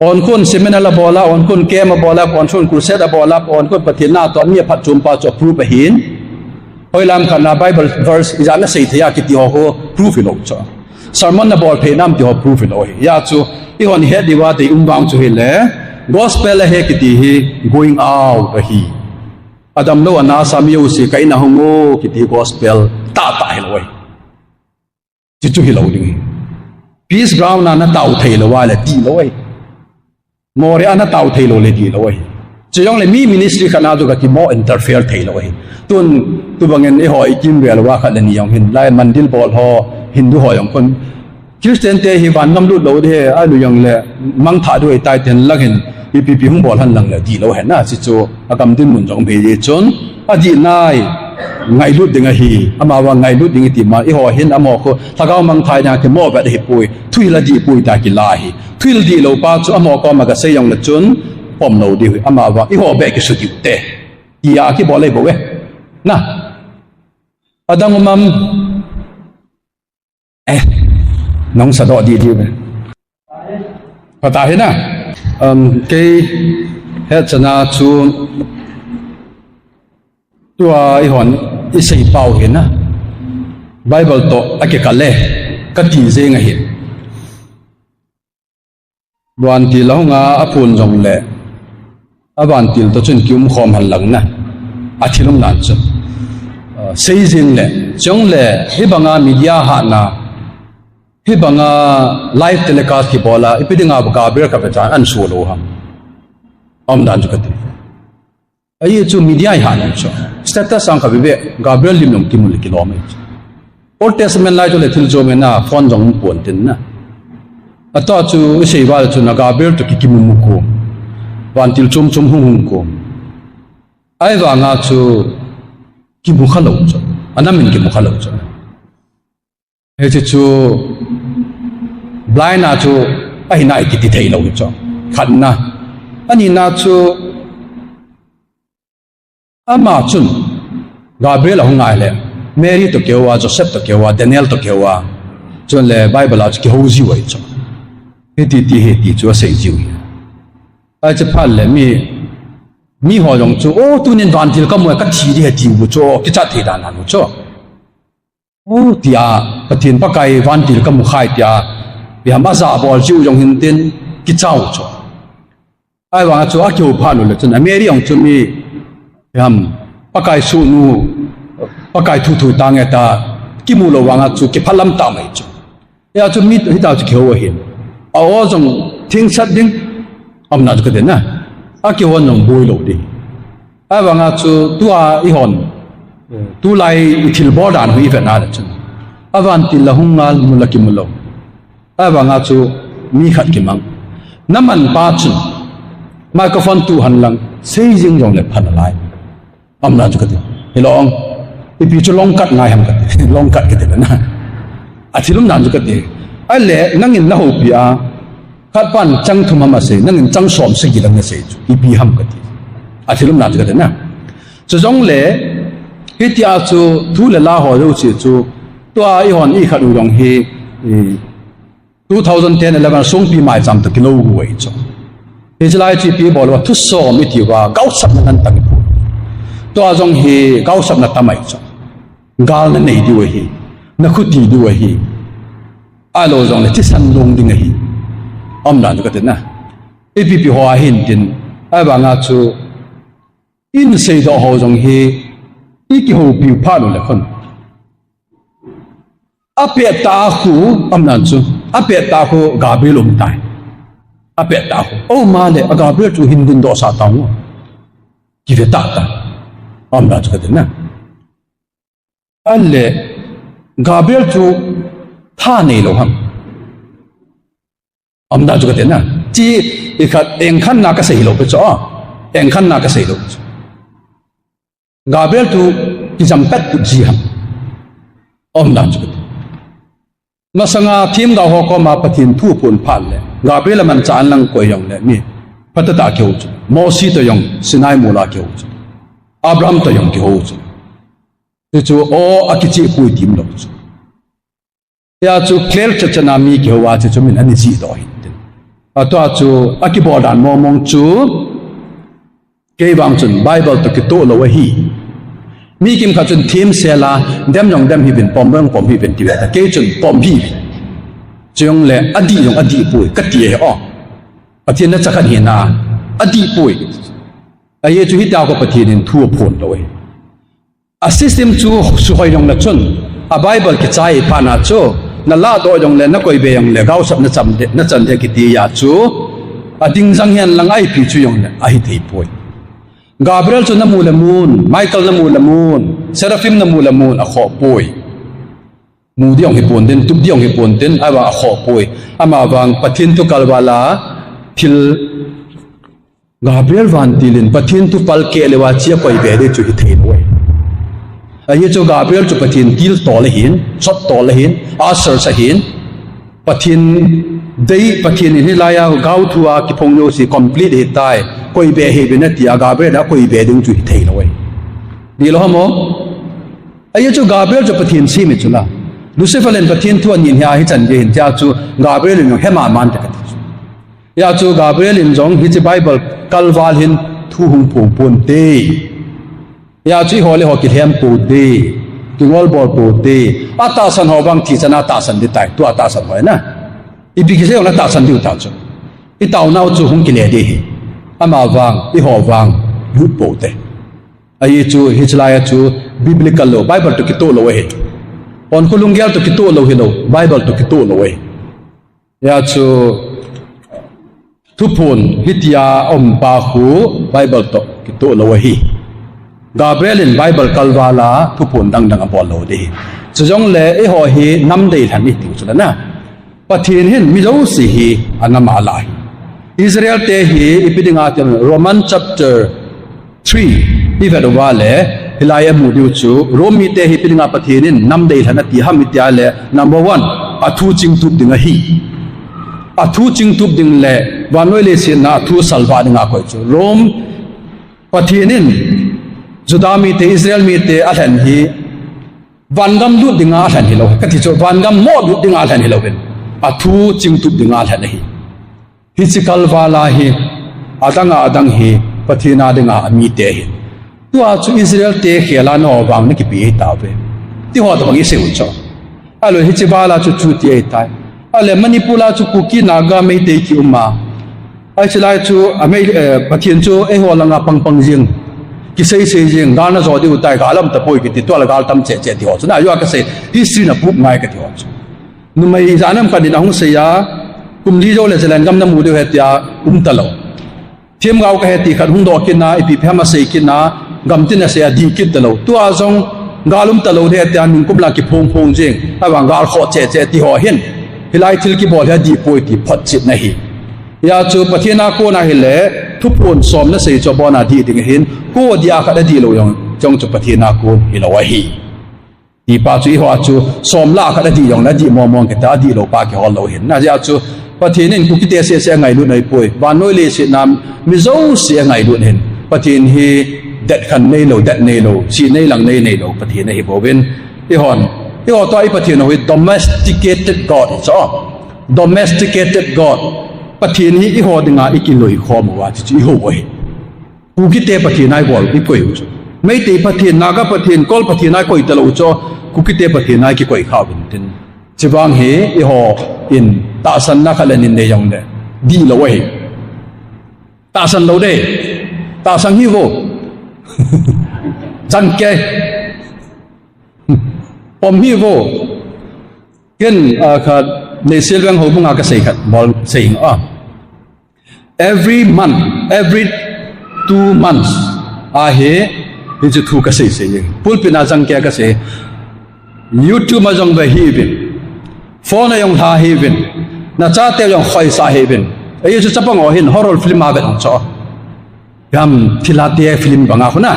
Onkhon seminar abol a, onkhon camp abol a, onkhon crusade abol a, onkhon Pathen na toh mi aphatchompa chu a prove ahin. Hoilam khat na Bible verse ijat na seithei a kiti ho khu prove hilou chu. Sermon nabol phei nam ti ho prove hilou ahi. Hijeh chun, eihon ihet diuva deium vang chu hile, gospel ahi kiti hi going out ahi. Adamlou ana sa mi jouse ka in a hung o kiti gospel tahtah hilou ahi. Chuchu hilou ding ahi. Peace ground a natao thei lou a le tilou ahi. Moreh a natao thei lou le tilou ahi. Chujongle mi ministry khat na chu kakimo interfere thei lou ahi. Tun, tubangin eiho ikimvel uva khat le ni jong hin lai mandir bol ho, Hindu ho jong khun Christian te hi van gam lut lou ding ahi, alu jongle mangthah diu ahitai tin lang hin ipi ipi hung bol hen lang le tilou hen na, chuchu agam dinmun jong um ahi jeh chun, adih nai, ngailut ding ahi, amavang ngailut ding iti ma, eiho hin amaho khu lhagao mangthah dinga kimo vet ahipoi, thuhil adih poi tia kila ahi. Thuhil dihlou pa chu amaho koma gasei jongle chun pom lou diu ahi, amavang eiho beh kisu diu te, tia kibol ahi bou e. Na, adang um am? Eh, nahung sadoh dih dih ve. Phatah hi na. Um, kei hetchan a chu tua eihon isei pau hi na. Bible toh akikal e, kati jeng ahi. Vantil ahung a, aphun jongle, avantil toh chun kium khom hen lang na. Athil um nan chu. Ah, sei jeng le, chule, hibanga media hatna, hibanga live telecast kibol a, ipi dinga Gabriel kave chan ahin so lou ham. Aum dan chu kati. Ahi chu media ihat chu. Status sang kha bebe, Gabriel lim jong kimu le kilom ahi chu. Old Testament lai chu le thil chom ahi na, phone jong um pon tin na. Atua chu isei val chu na Gabriel toh ki, kimu mu ko. Vantil chom chom hung hung ko. Ahivanga chu kimu kha lou chu. Anam in kimu kha lou chu. Hiche chu blind a chu ahi nai kiti thei lou chu. Khatna. Anina chu ama chun Gabriel ahung ngai le Mary toh kihou a, Joseph toh kihou a, Daniel toh kihou a. Chule Bible a chu kihou jiu ahi chu. Hiti ti hi ti chu asei jiu ahi. Ahi chu phat le mi, miho jong chu, o, tunin vantil kamu e, kathi ding ahi tiu chu, kichat thei dan dan u chu. O, tia, Pathen Pakai vantil kamu khai tia, ipi ham ajah bol jiu jong hin tin, kichau chu. Ahivang chu akihou phat u le chun, a Mary jong chu mi, ipi ham, Pakai sohnu, Pakai thu thu tange ta, kimu lou vanga chu, kiphalam ta mai chu. Hia chu mi, hita chu kihou ahin. A o jong thingchat ding, aumna chu kati na. Akihou jong boi lou ding. Ahivanga chu tua eihon, tulai ithilbol dan hi ivet na le chun, avantil la hung ngal, mu la kimu lou. Ahivanga chu mi khat kimang. Naman pa chun microphone tu hen lang, sei jing jongle pha nalai. Aumna chu kati. Hilou, ipi chu long cut ngai ham kati. Long cut kati na. Athil um dan chu kati. Ahile nangin nahoupi a, khat pan chang thum ham asei, nangin chang som sagi lang nasei chu ipi ham kati. Athil um dan chu kati na. Chujongle, hitia chu thu le la ho jouse chu, tua eihon ikhat u jong hi, i, two thousand ten eleven Songpi maicham toh kilou u ahi chu. Hiche lai chu ipi bol uva, thusom iti uva, gaosapna ngen tang ipu. Tua jong hi gaosapna tam ahi chu. Gal nanei diu ahi. Nakhuti diu ahi. Ahilou jongle thisan long ding ahi. Aumdan chu kati na. Ipi pi ho ahin tin. Ahivanga chu, in seidoh ho jong hi, ikihoupiu phat uleh khun. Apet tah a khu, aumdan chu. Apet tah a khu Gabriel umtai. Apet tah a khu. O male, a Gabriel chu hin dindoh sah tang u. Kive tah tah. Aumdan chu kati na. Ahile, Gabriel chu tha neilou ham. Aumdan chu kati na. Chi ikhat engkhanna kasei lou pi chu. Engkhanna kasei lou pi chu. Gabriel chu kijam pet pu ji ham. Aumdan chu kati. Masanga themgao ho koma Pathen thu aphon phat le, Gabriel amanchah a lang koi jongle mi phatah tah kihou chu. Mose toh jong Sinai mol a kihou chu. Abraham toh jong kihou chu. Hichu, o, akicheh poi ti umlou chu. Hia chu clear chat chat a mi kihou a chu, chu min ana jihdoh hin tin. Atua chu akibol dan mong mong chu, kei vang chun Bible toh kitoh lou ahi. Mi kimkhat chun themsel a, dem jong dem hih uvin, pom jong pom hih uvin ti ve ta, kei chun pom hih uvin. Chujongle adih jong adih poi kati ahi o. Pathen na chakhat hina, adih poi. Ajeh chu hitia kho Pathen in thu aphon lou ahi. A system chu suhoi jongle chun, a Bible kichai phat na chu, nalahdoh jongle, nakoibe jongle, gaosap nachan ding, nachan ding kiti a chu, ading jang hen lang a ipi chu jongle, ahithei poi. Gabriel chu namu le mun, Michael namu le mun, Seraphim namu le mun, akhoh poi. Mu ding jong hipon tin, tup ding jong hipon tin, ahivang akhoh poi. Amavang Pathen thu kalval a, thil Gabriel vantil in Pathen thu palkeh leuva chia koibe ding chu hithei lou ahi. Ajeh chu Gabriel chu Pathen tiltol ahin, chottol ahin, usher ahin, Pathen dei, Pathen in hilai a gaothu a kiphong jouse complete ahitai, koibe hih uvin ati a Gabriel a koibe ding chu hithei lou ahi. Dih lou ham o? Ajeh chu Gabriel chu Pathen sem ahi chu la. Lucifer in Pathen thu anin hia hichan gei hin tia chu Gabriel in jong hema man te kati chu. Hia chu Gabriel in jong hiche Bible kalval hin thu hung phong ponte. Hia chu eiho le eiho kilhem ponte. Kingol bol ponte. Atahsan ho vang thi chan a tahsan ding tai. Tua tahsan ho na. Ipi kisei ho na tahsan diu ta chu. Itaonau chu hung kile ding ahi. Amavang, eiho vang, lut ponte. Ajeh chu, hichelai a chu, biblical lou, Bible toh kitoh lou ahi. Onkho lunggel toh kitoh lou hilou, Bible toh kitoh lou ahi. Hia chu, thuphon hitia aumpa khu, Bible toh kitoh lou ahi. Gabriel in Bible kalval a, thuphon dang dang abol lou ding ahi. Chujongle, eiho hi nam deilhen itiu chu la na. Pathen hin mi jouse hi anam a alah ahi. Israel te hi ipi dinga ti Roman chapter three ivet uva le, hilai a imu diu chu, Rome mite hi ipi dinga Pathen in nam deilhen ati ham iti a le, number one, athu chingtup ding ahi. Athu chingtup ding le, vannoi leiset a athu salvah dinga akoi chu. Rome Pathen in Juda mite, Israel mite alhen hi, vangam lut dinga alhen hilou. Kati chu, vangam moh lut dinga alhen hilou hin. Athu chingtup dinga alhen ahi. Hiche kalval a hi, adang a adang hi, Pathen a dinga amite ahi. Tua chu Israel te khel a nangho vang nakipe ahi tauve. Ti ho tobang isei u chu. Ahilou hiche val a chu chuti ahitai. Ahile Manipur a chu Kuki Naga Meitei kium a. Ahichelai chu, a Mei, eh, Pathen chu eiho langa pang pang jing. Kisei sei jing, gal najo diu tai, gal aum tapoi kiti, tua le gal tam cheh cheh ti ho chu. Na, ajeh a kasei, history na prove ngai kati ho chu. Numei ijat ham khat in ahung sei a, kum li jou le Zalengam namu diu ahi tia, um talou. Themgao kahi ti khat hung doh kit na, ipi ipi ham asei kit na, gamtin asei a dih kit talou. Tua jong gal um talou ding ahi tia, ningkum lang kiphong phong jing, ahivang gal khoh cheh cheh ti ho hin. Hilai thil kibol hi adih poi ti photchetna ahi. Hia chu Pathen a kona hile, thuphon som nasei chu abona dih ding ahin, ko dia khat adih lou jong, jong chu Pathen a kon hilou ahi. Tipa chu eiho a chu, som lah khat adih jongle adih mong mong kiti a, adih lou pa kihol lou ahin. Ajeh chu, Pathen in Kukite seh seh angailut ahipoi. Vannoi leiset a mi jouse angailut ahin. Pathen hi det khan neilou, det neilou, sih nei lang nei neilou Pathen ahi bouvin. Eihon, eiho toh i Pathen ho hi domesticated God ahi chu. Domesticated God. Pathen hi eiho dinga ikiloikhom uva chu, chu eiho u ahi. Kukite Pathen a ibol, ikoi u chu. Meitei Pathen, Naga Pathen, Kol Pathen a koi talou chu, Kukite Pathen a kikoi kha uvin tin. Chuvang hi, eiho in tahsanna khat le ni nei jongle, dihlou ahi. Tahsan lou ding. Tahsan hih vo. Chang kei. Pom hih vo. Ken, ah, khat, Neihsial veng houbung a kasei khat, bol sei a. Every month, every two months, ahi, hiche thu kasei sei. Pulpit na chang kei kasei. YouTube a jong ve hih uvin. Phone a jong lha hih uvin. Nachate jong khoisah hih uvin. Ei chu chapang ho hin horror film a vet ang chu. Gam thilha te film banga khu na.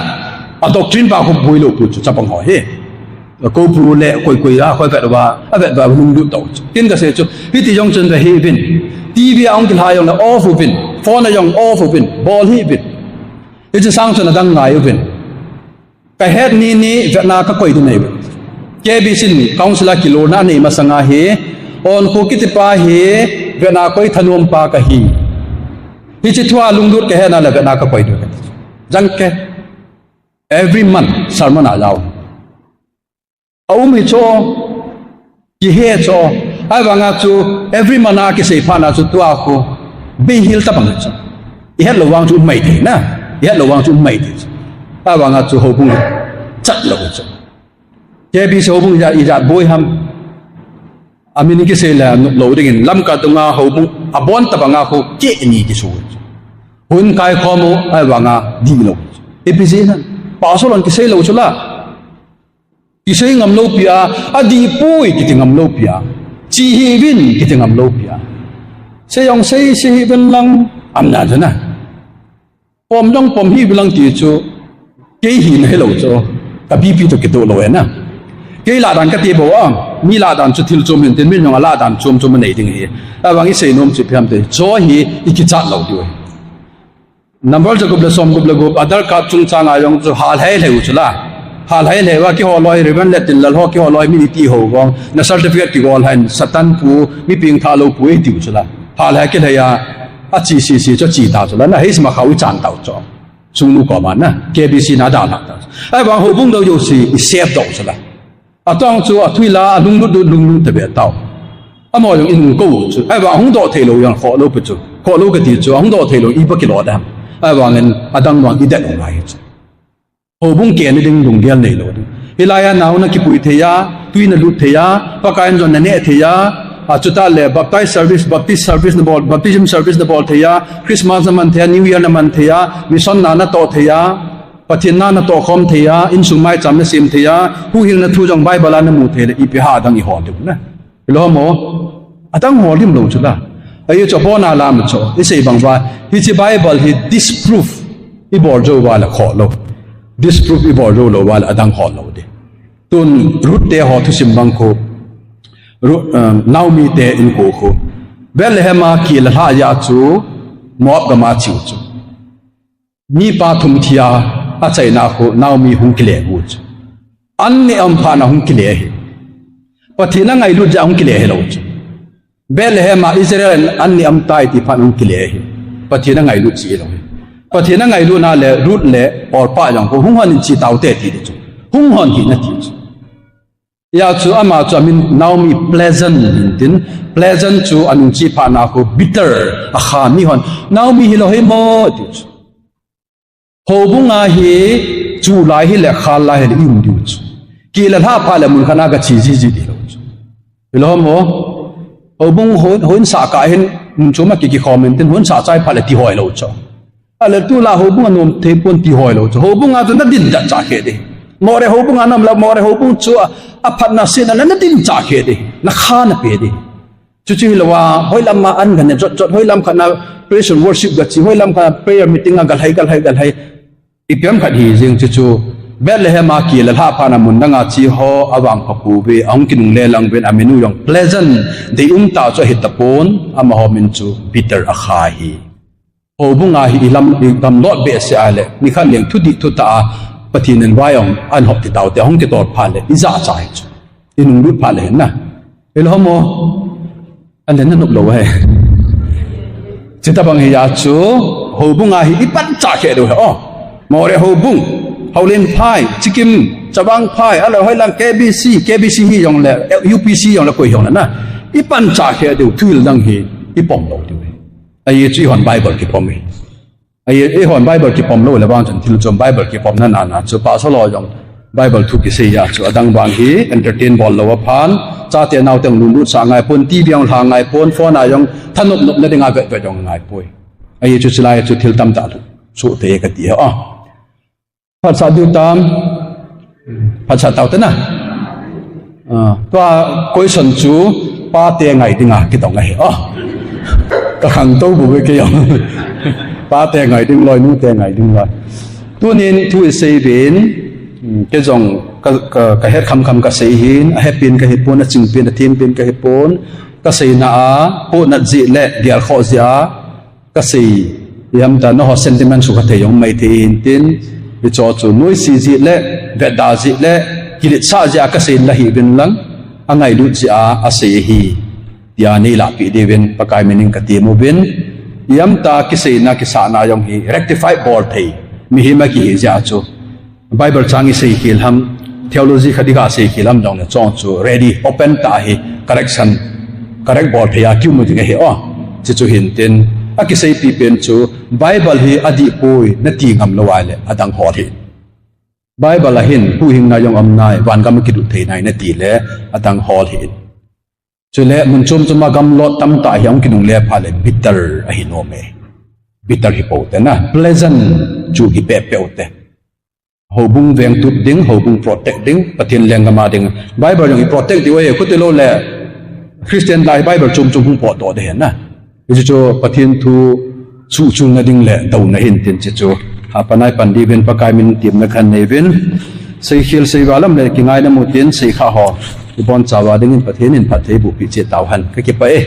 A doctrine pa khu boilou pu chu chapang ho hi. Ko pu le koi koi a koi vet uva, a vet uva lunglut tau chu. Ken kasei chu, hiti jong chun ve hih uvin. TV a hung kilha jong le off uvin. Phone a jong off uvin. Bol hih uvin. Hiche sang chun adang ngai uvin. Kahet ni ni vetna kakoi ding ahi. K B C in council a kilona anei masanga hi, Onkho kitipa hi vetna koi thanom pa kahi. Hiche thua lunglut kahetna le vetna kakoi ding. Chang kei. Every month sermon a jao. Aum hi chu, kihe chu, ahivanga chu, every month a kisei phat na chu tua khu, beihil tabang chu. Ihet lou vang chu um mai thei na, ihet lou vang chu um mai thei chu. Ahivanga chu houbung chat lou chu. K B C houbung ijat, ijat boi ham. Amin kisei le nop lou dingin, Lamka dunga houbung, abon tabanga khu, keh ni kisu. Hun kai khomu, ahivanga dihlou. Ipi jeh ham, pastor hon kisei lou chu la. Kisei ngam lou pi a, adih poi kiti ngam lou pi a. Che hih uvin kiti ngam lou pi a. Sei jong sei, sei hih uvin lang, aum na chu na. Pom jong pom hih uvin lang ti chu, kei hina hilou chu, ka B P toh kitoh lou ahi na. Kei lah dan kati bou a, mi lah dan chu thil chom hin tin, min jong alah dan chom chom anei ding ahi. Ahivang isei nom chu ipi ham ti, chu hi ikichat lou diu ahi. Number jagup le somgup le gup, Aadhaar card chungchang a jong chu hal hei lheh u chu la. Hal hei lheh uva, keiho loi, Reverend Letinlal ho, keiho loi min iti ho vang. Na certificate kigol hen, Satan pu, mi pengthah lou pu, iti u chu la. Hal hei kilhei a, ache sese chu che ta chu la. Na hei sima khau ichan tau chu. Sungnu koma na, K B C na dalha ta chu. Ahivang houbung dou jouse, i save doh chu la. Atong chu athui la, alunglut, lunglut ta be tau. Amaho jong inung kou chu. Ahivang hung doh thei lou jong khoh lou pi chu. Khoh lou kati chu, hung doh thei lou, ipi kilo dam. Ahivangin adang vang idet u ngai chu. Houbung keh ni ding lunggel nei lou ding. Hilai a nao na kipui thei a, tui na lut thei a, Pakai in jong na neh thei a, a chuta le baptize service, Baptist service na bol, baptism service na bol thei a, Christmas na man thei a, New Year na man thei a, mission na na toh thei a, Pathen na na toh khom thei a, insung maicham na sem thei a, huhhingna thu jong Bible a na mu thei le, ipi ham adang i hol diu na. Hilou mo, adang hol dim lou chu la. Ahi chu pona lam chu, i sei bang uva, hiche Bible hi disprove i bol jou uva le khoh lou. Disprove i bol jou lou uva le adang hol lou ding. Tun Ruth te ho thusim bang khu, Ru-, um, Naomi te in khu khu. Bethlehem a kile lha jeh chu, Moab gam a che u chu. Mipa thum thi a, achaina khu Naomi hung kile u chu. An neh um phat na hung kile ahi. Pathen a ngailut jeh a hung kile hilou chu. Bethlehem a Israel in an neh um tai ti phat na hung kile ahi. Pathen a ngailut jeh hilou ahi. Pathen a ngailut na le Ruth le Orpah jong khu hung hon in che tau te ti chu. Hung hon hih in ati chu. Hijeh chun ama chu amin Naomi Pleasant in tin, Pleasant chu anung che phat na khu bitter, akha mi hon, Naomi hilou hi mo, ati chu. Houbung a hi, chu lai hi le, khal lai hi le, i um diu chu. Kile lha phat le mun khat na kache jiji di lou chu. Hilou mo, houbung hon, hon sah kah hin, mun chom a ki, kikhom in tin, hon sah chai phat le ti hoi lou chu. Ahile tulai houbung a nom thei pon ti hoi lou chu. Houbung a chu na din da cha khe di. Moreh houbung a na um le Moreh houbung chu a, aphatna sina na, na din cha khe di. Na kha na pe di. Chuchu hilou a, hoilam a an ga ne jot jot, hoilam khat na praise and worship ga che, hoilam khat na prayer meeting a ga lhai, ga lhai, ga lhai. Ipi ham khat hi jeng chuchu. Bethlehem a kile lha phat na mun dang a che ho, avangpha pouve, ahung kinungle lang uvin, amin u jong Pleasant, deium tah chu ahi tapon, amaho min chu bitter, akha ahi. Houbung a hi i lam, i gamlot behseh a le, nikhat leng thudih thutah a, Pathen in vai ong, an hop ti tau te, hung kitol phat le, i jachat hi chu. I nunglut phat le hin na. Hilou mo, an le na nop lou ahi. Chuti bang hijeh chun, houbung a hi i pan cha khe diu ahi, o. Moreh houbung, Haulen phai, Chikim, Chavang phai, alou hoilang K B C, K B C hijongle, U P C jongle koi hijongle na. Ipancha khe diu, thuhil dang hi, ipom lou diu. Ajeh chu eihon Bible kipom hi. Ajeh, eihon Bible kipom lou le vang chun thil chom Bible kipomna nana chu pastor lo jong Bible thu kisei a chu adang vang hi entertain bol lou aphan, chate naote jong lunlut sa ngaipon, T V jong lha ngaipon, phone a jong thanop nopna dinga vetvet jong ngaipoi. Ajeh chu chulai chu thil tamtah chu te kati ho. Phatsah diu tam. Phatsah tau tena. Ah, tua question chu pate ngai dinga kidong ahi. Oh. Ka khangtou bu ve kei jong. Pate ngai ding loi, nute ngai ding loi. Tunin thu isei uvin, mm, kei jong ka, ka, kahet khamkham kasei hin, ahepin kahipon, achingpin, athempin kahipon, kaseina a, pohnat jeh le, dial khoh jeh a, kasei, ihamta, nangho sentiment sukha thei jong mai thei hintin, hicheho chu noise jeh le, vetda jeh le, kiletsah jeh a kasei la hih uvin lang, angailut jeh a asei ahi, tia neilahpeh diuvin Pakai min in katem uvin, ihamta kiseina kisahna jong hi rectify bol thei mihem akihi jeh a chu Bible chang isei khel ham, theology khat iga sei khel ham jongle chong chu ready, open tah hi, correction, correct bol thei a kium ding ahi o. Chuchu hintin, akiseipi pen chu Bible hi adihpoi nati ngam lou ahile adang hol hih. Bible a hin huhhingna jong um nai, vangam kilut thei nai natile adang hol hih. Chule mun chom chom a gamlot tamtah hi ahung kinungle phat le bitter ahi nom e. Bitter hi pou te na, pleasant chu hi pehpeh u te. Houbung vengtup ding, houbung protect ding, Pathen lenggam a ding. Bible jong i protect diu ahi, khuti lou le Christian lai Bible chom chom hung potdoh ding ahi na. Hichu chu Pathen thu suhchunna ding le douna hintin chuchu. Hapan a ipan diuvin Pakai min temna kahin nei uvin. Seikhel seival um le kingaina mu tin seikha ho ibonchauva dingin Pathen in phatthei bohpeh cheh tauhen. Kakipah e.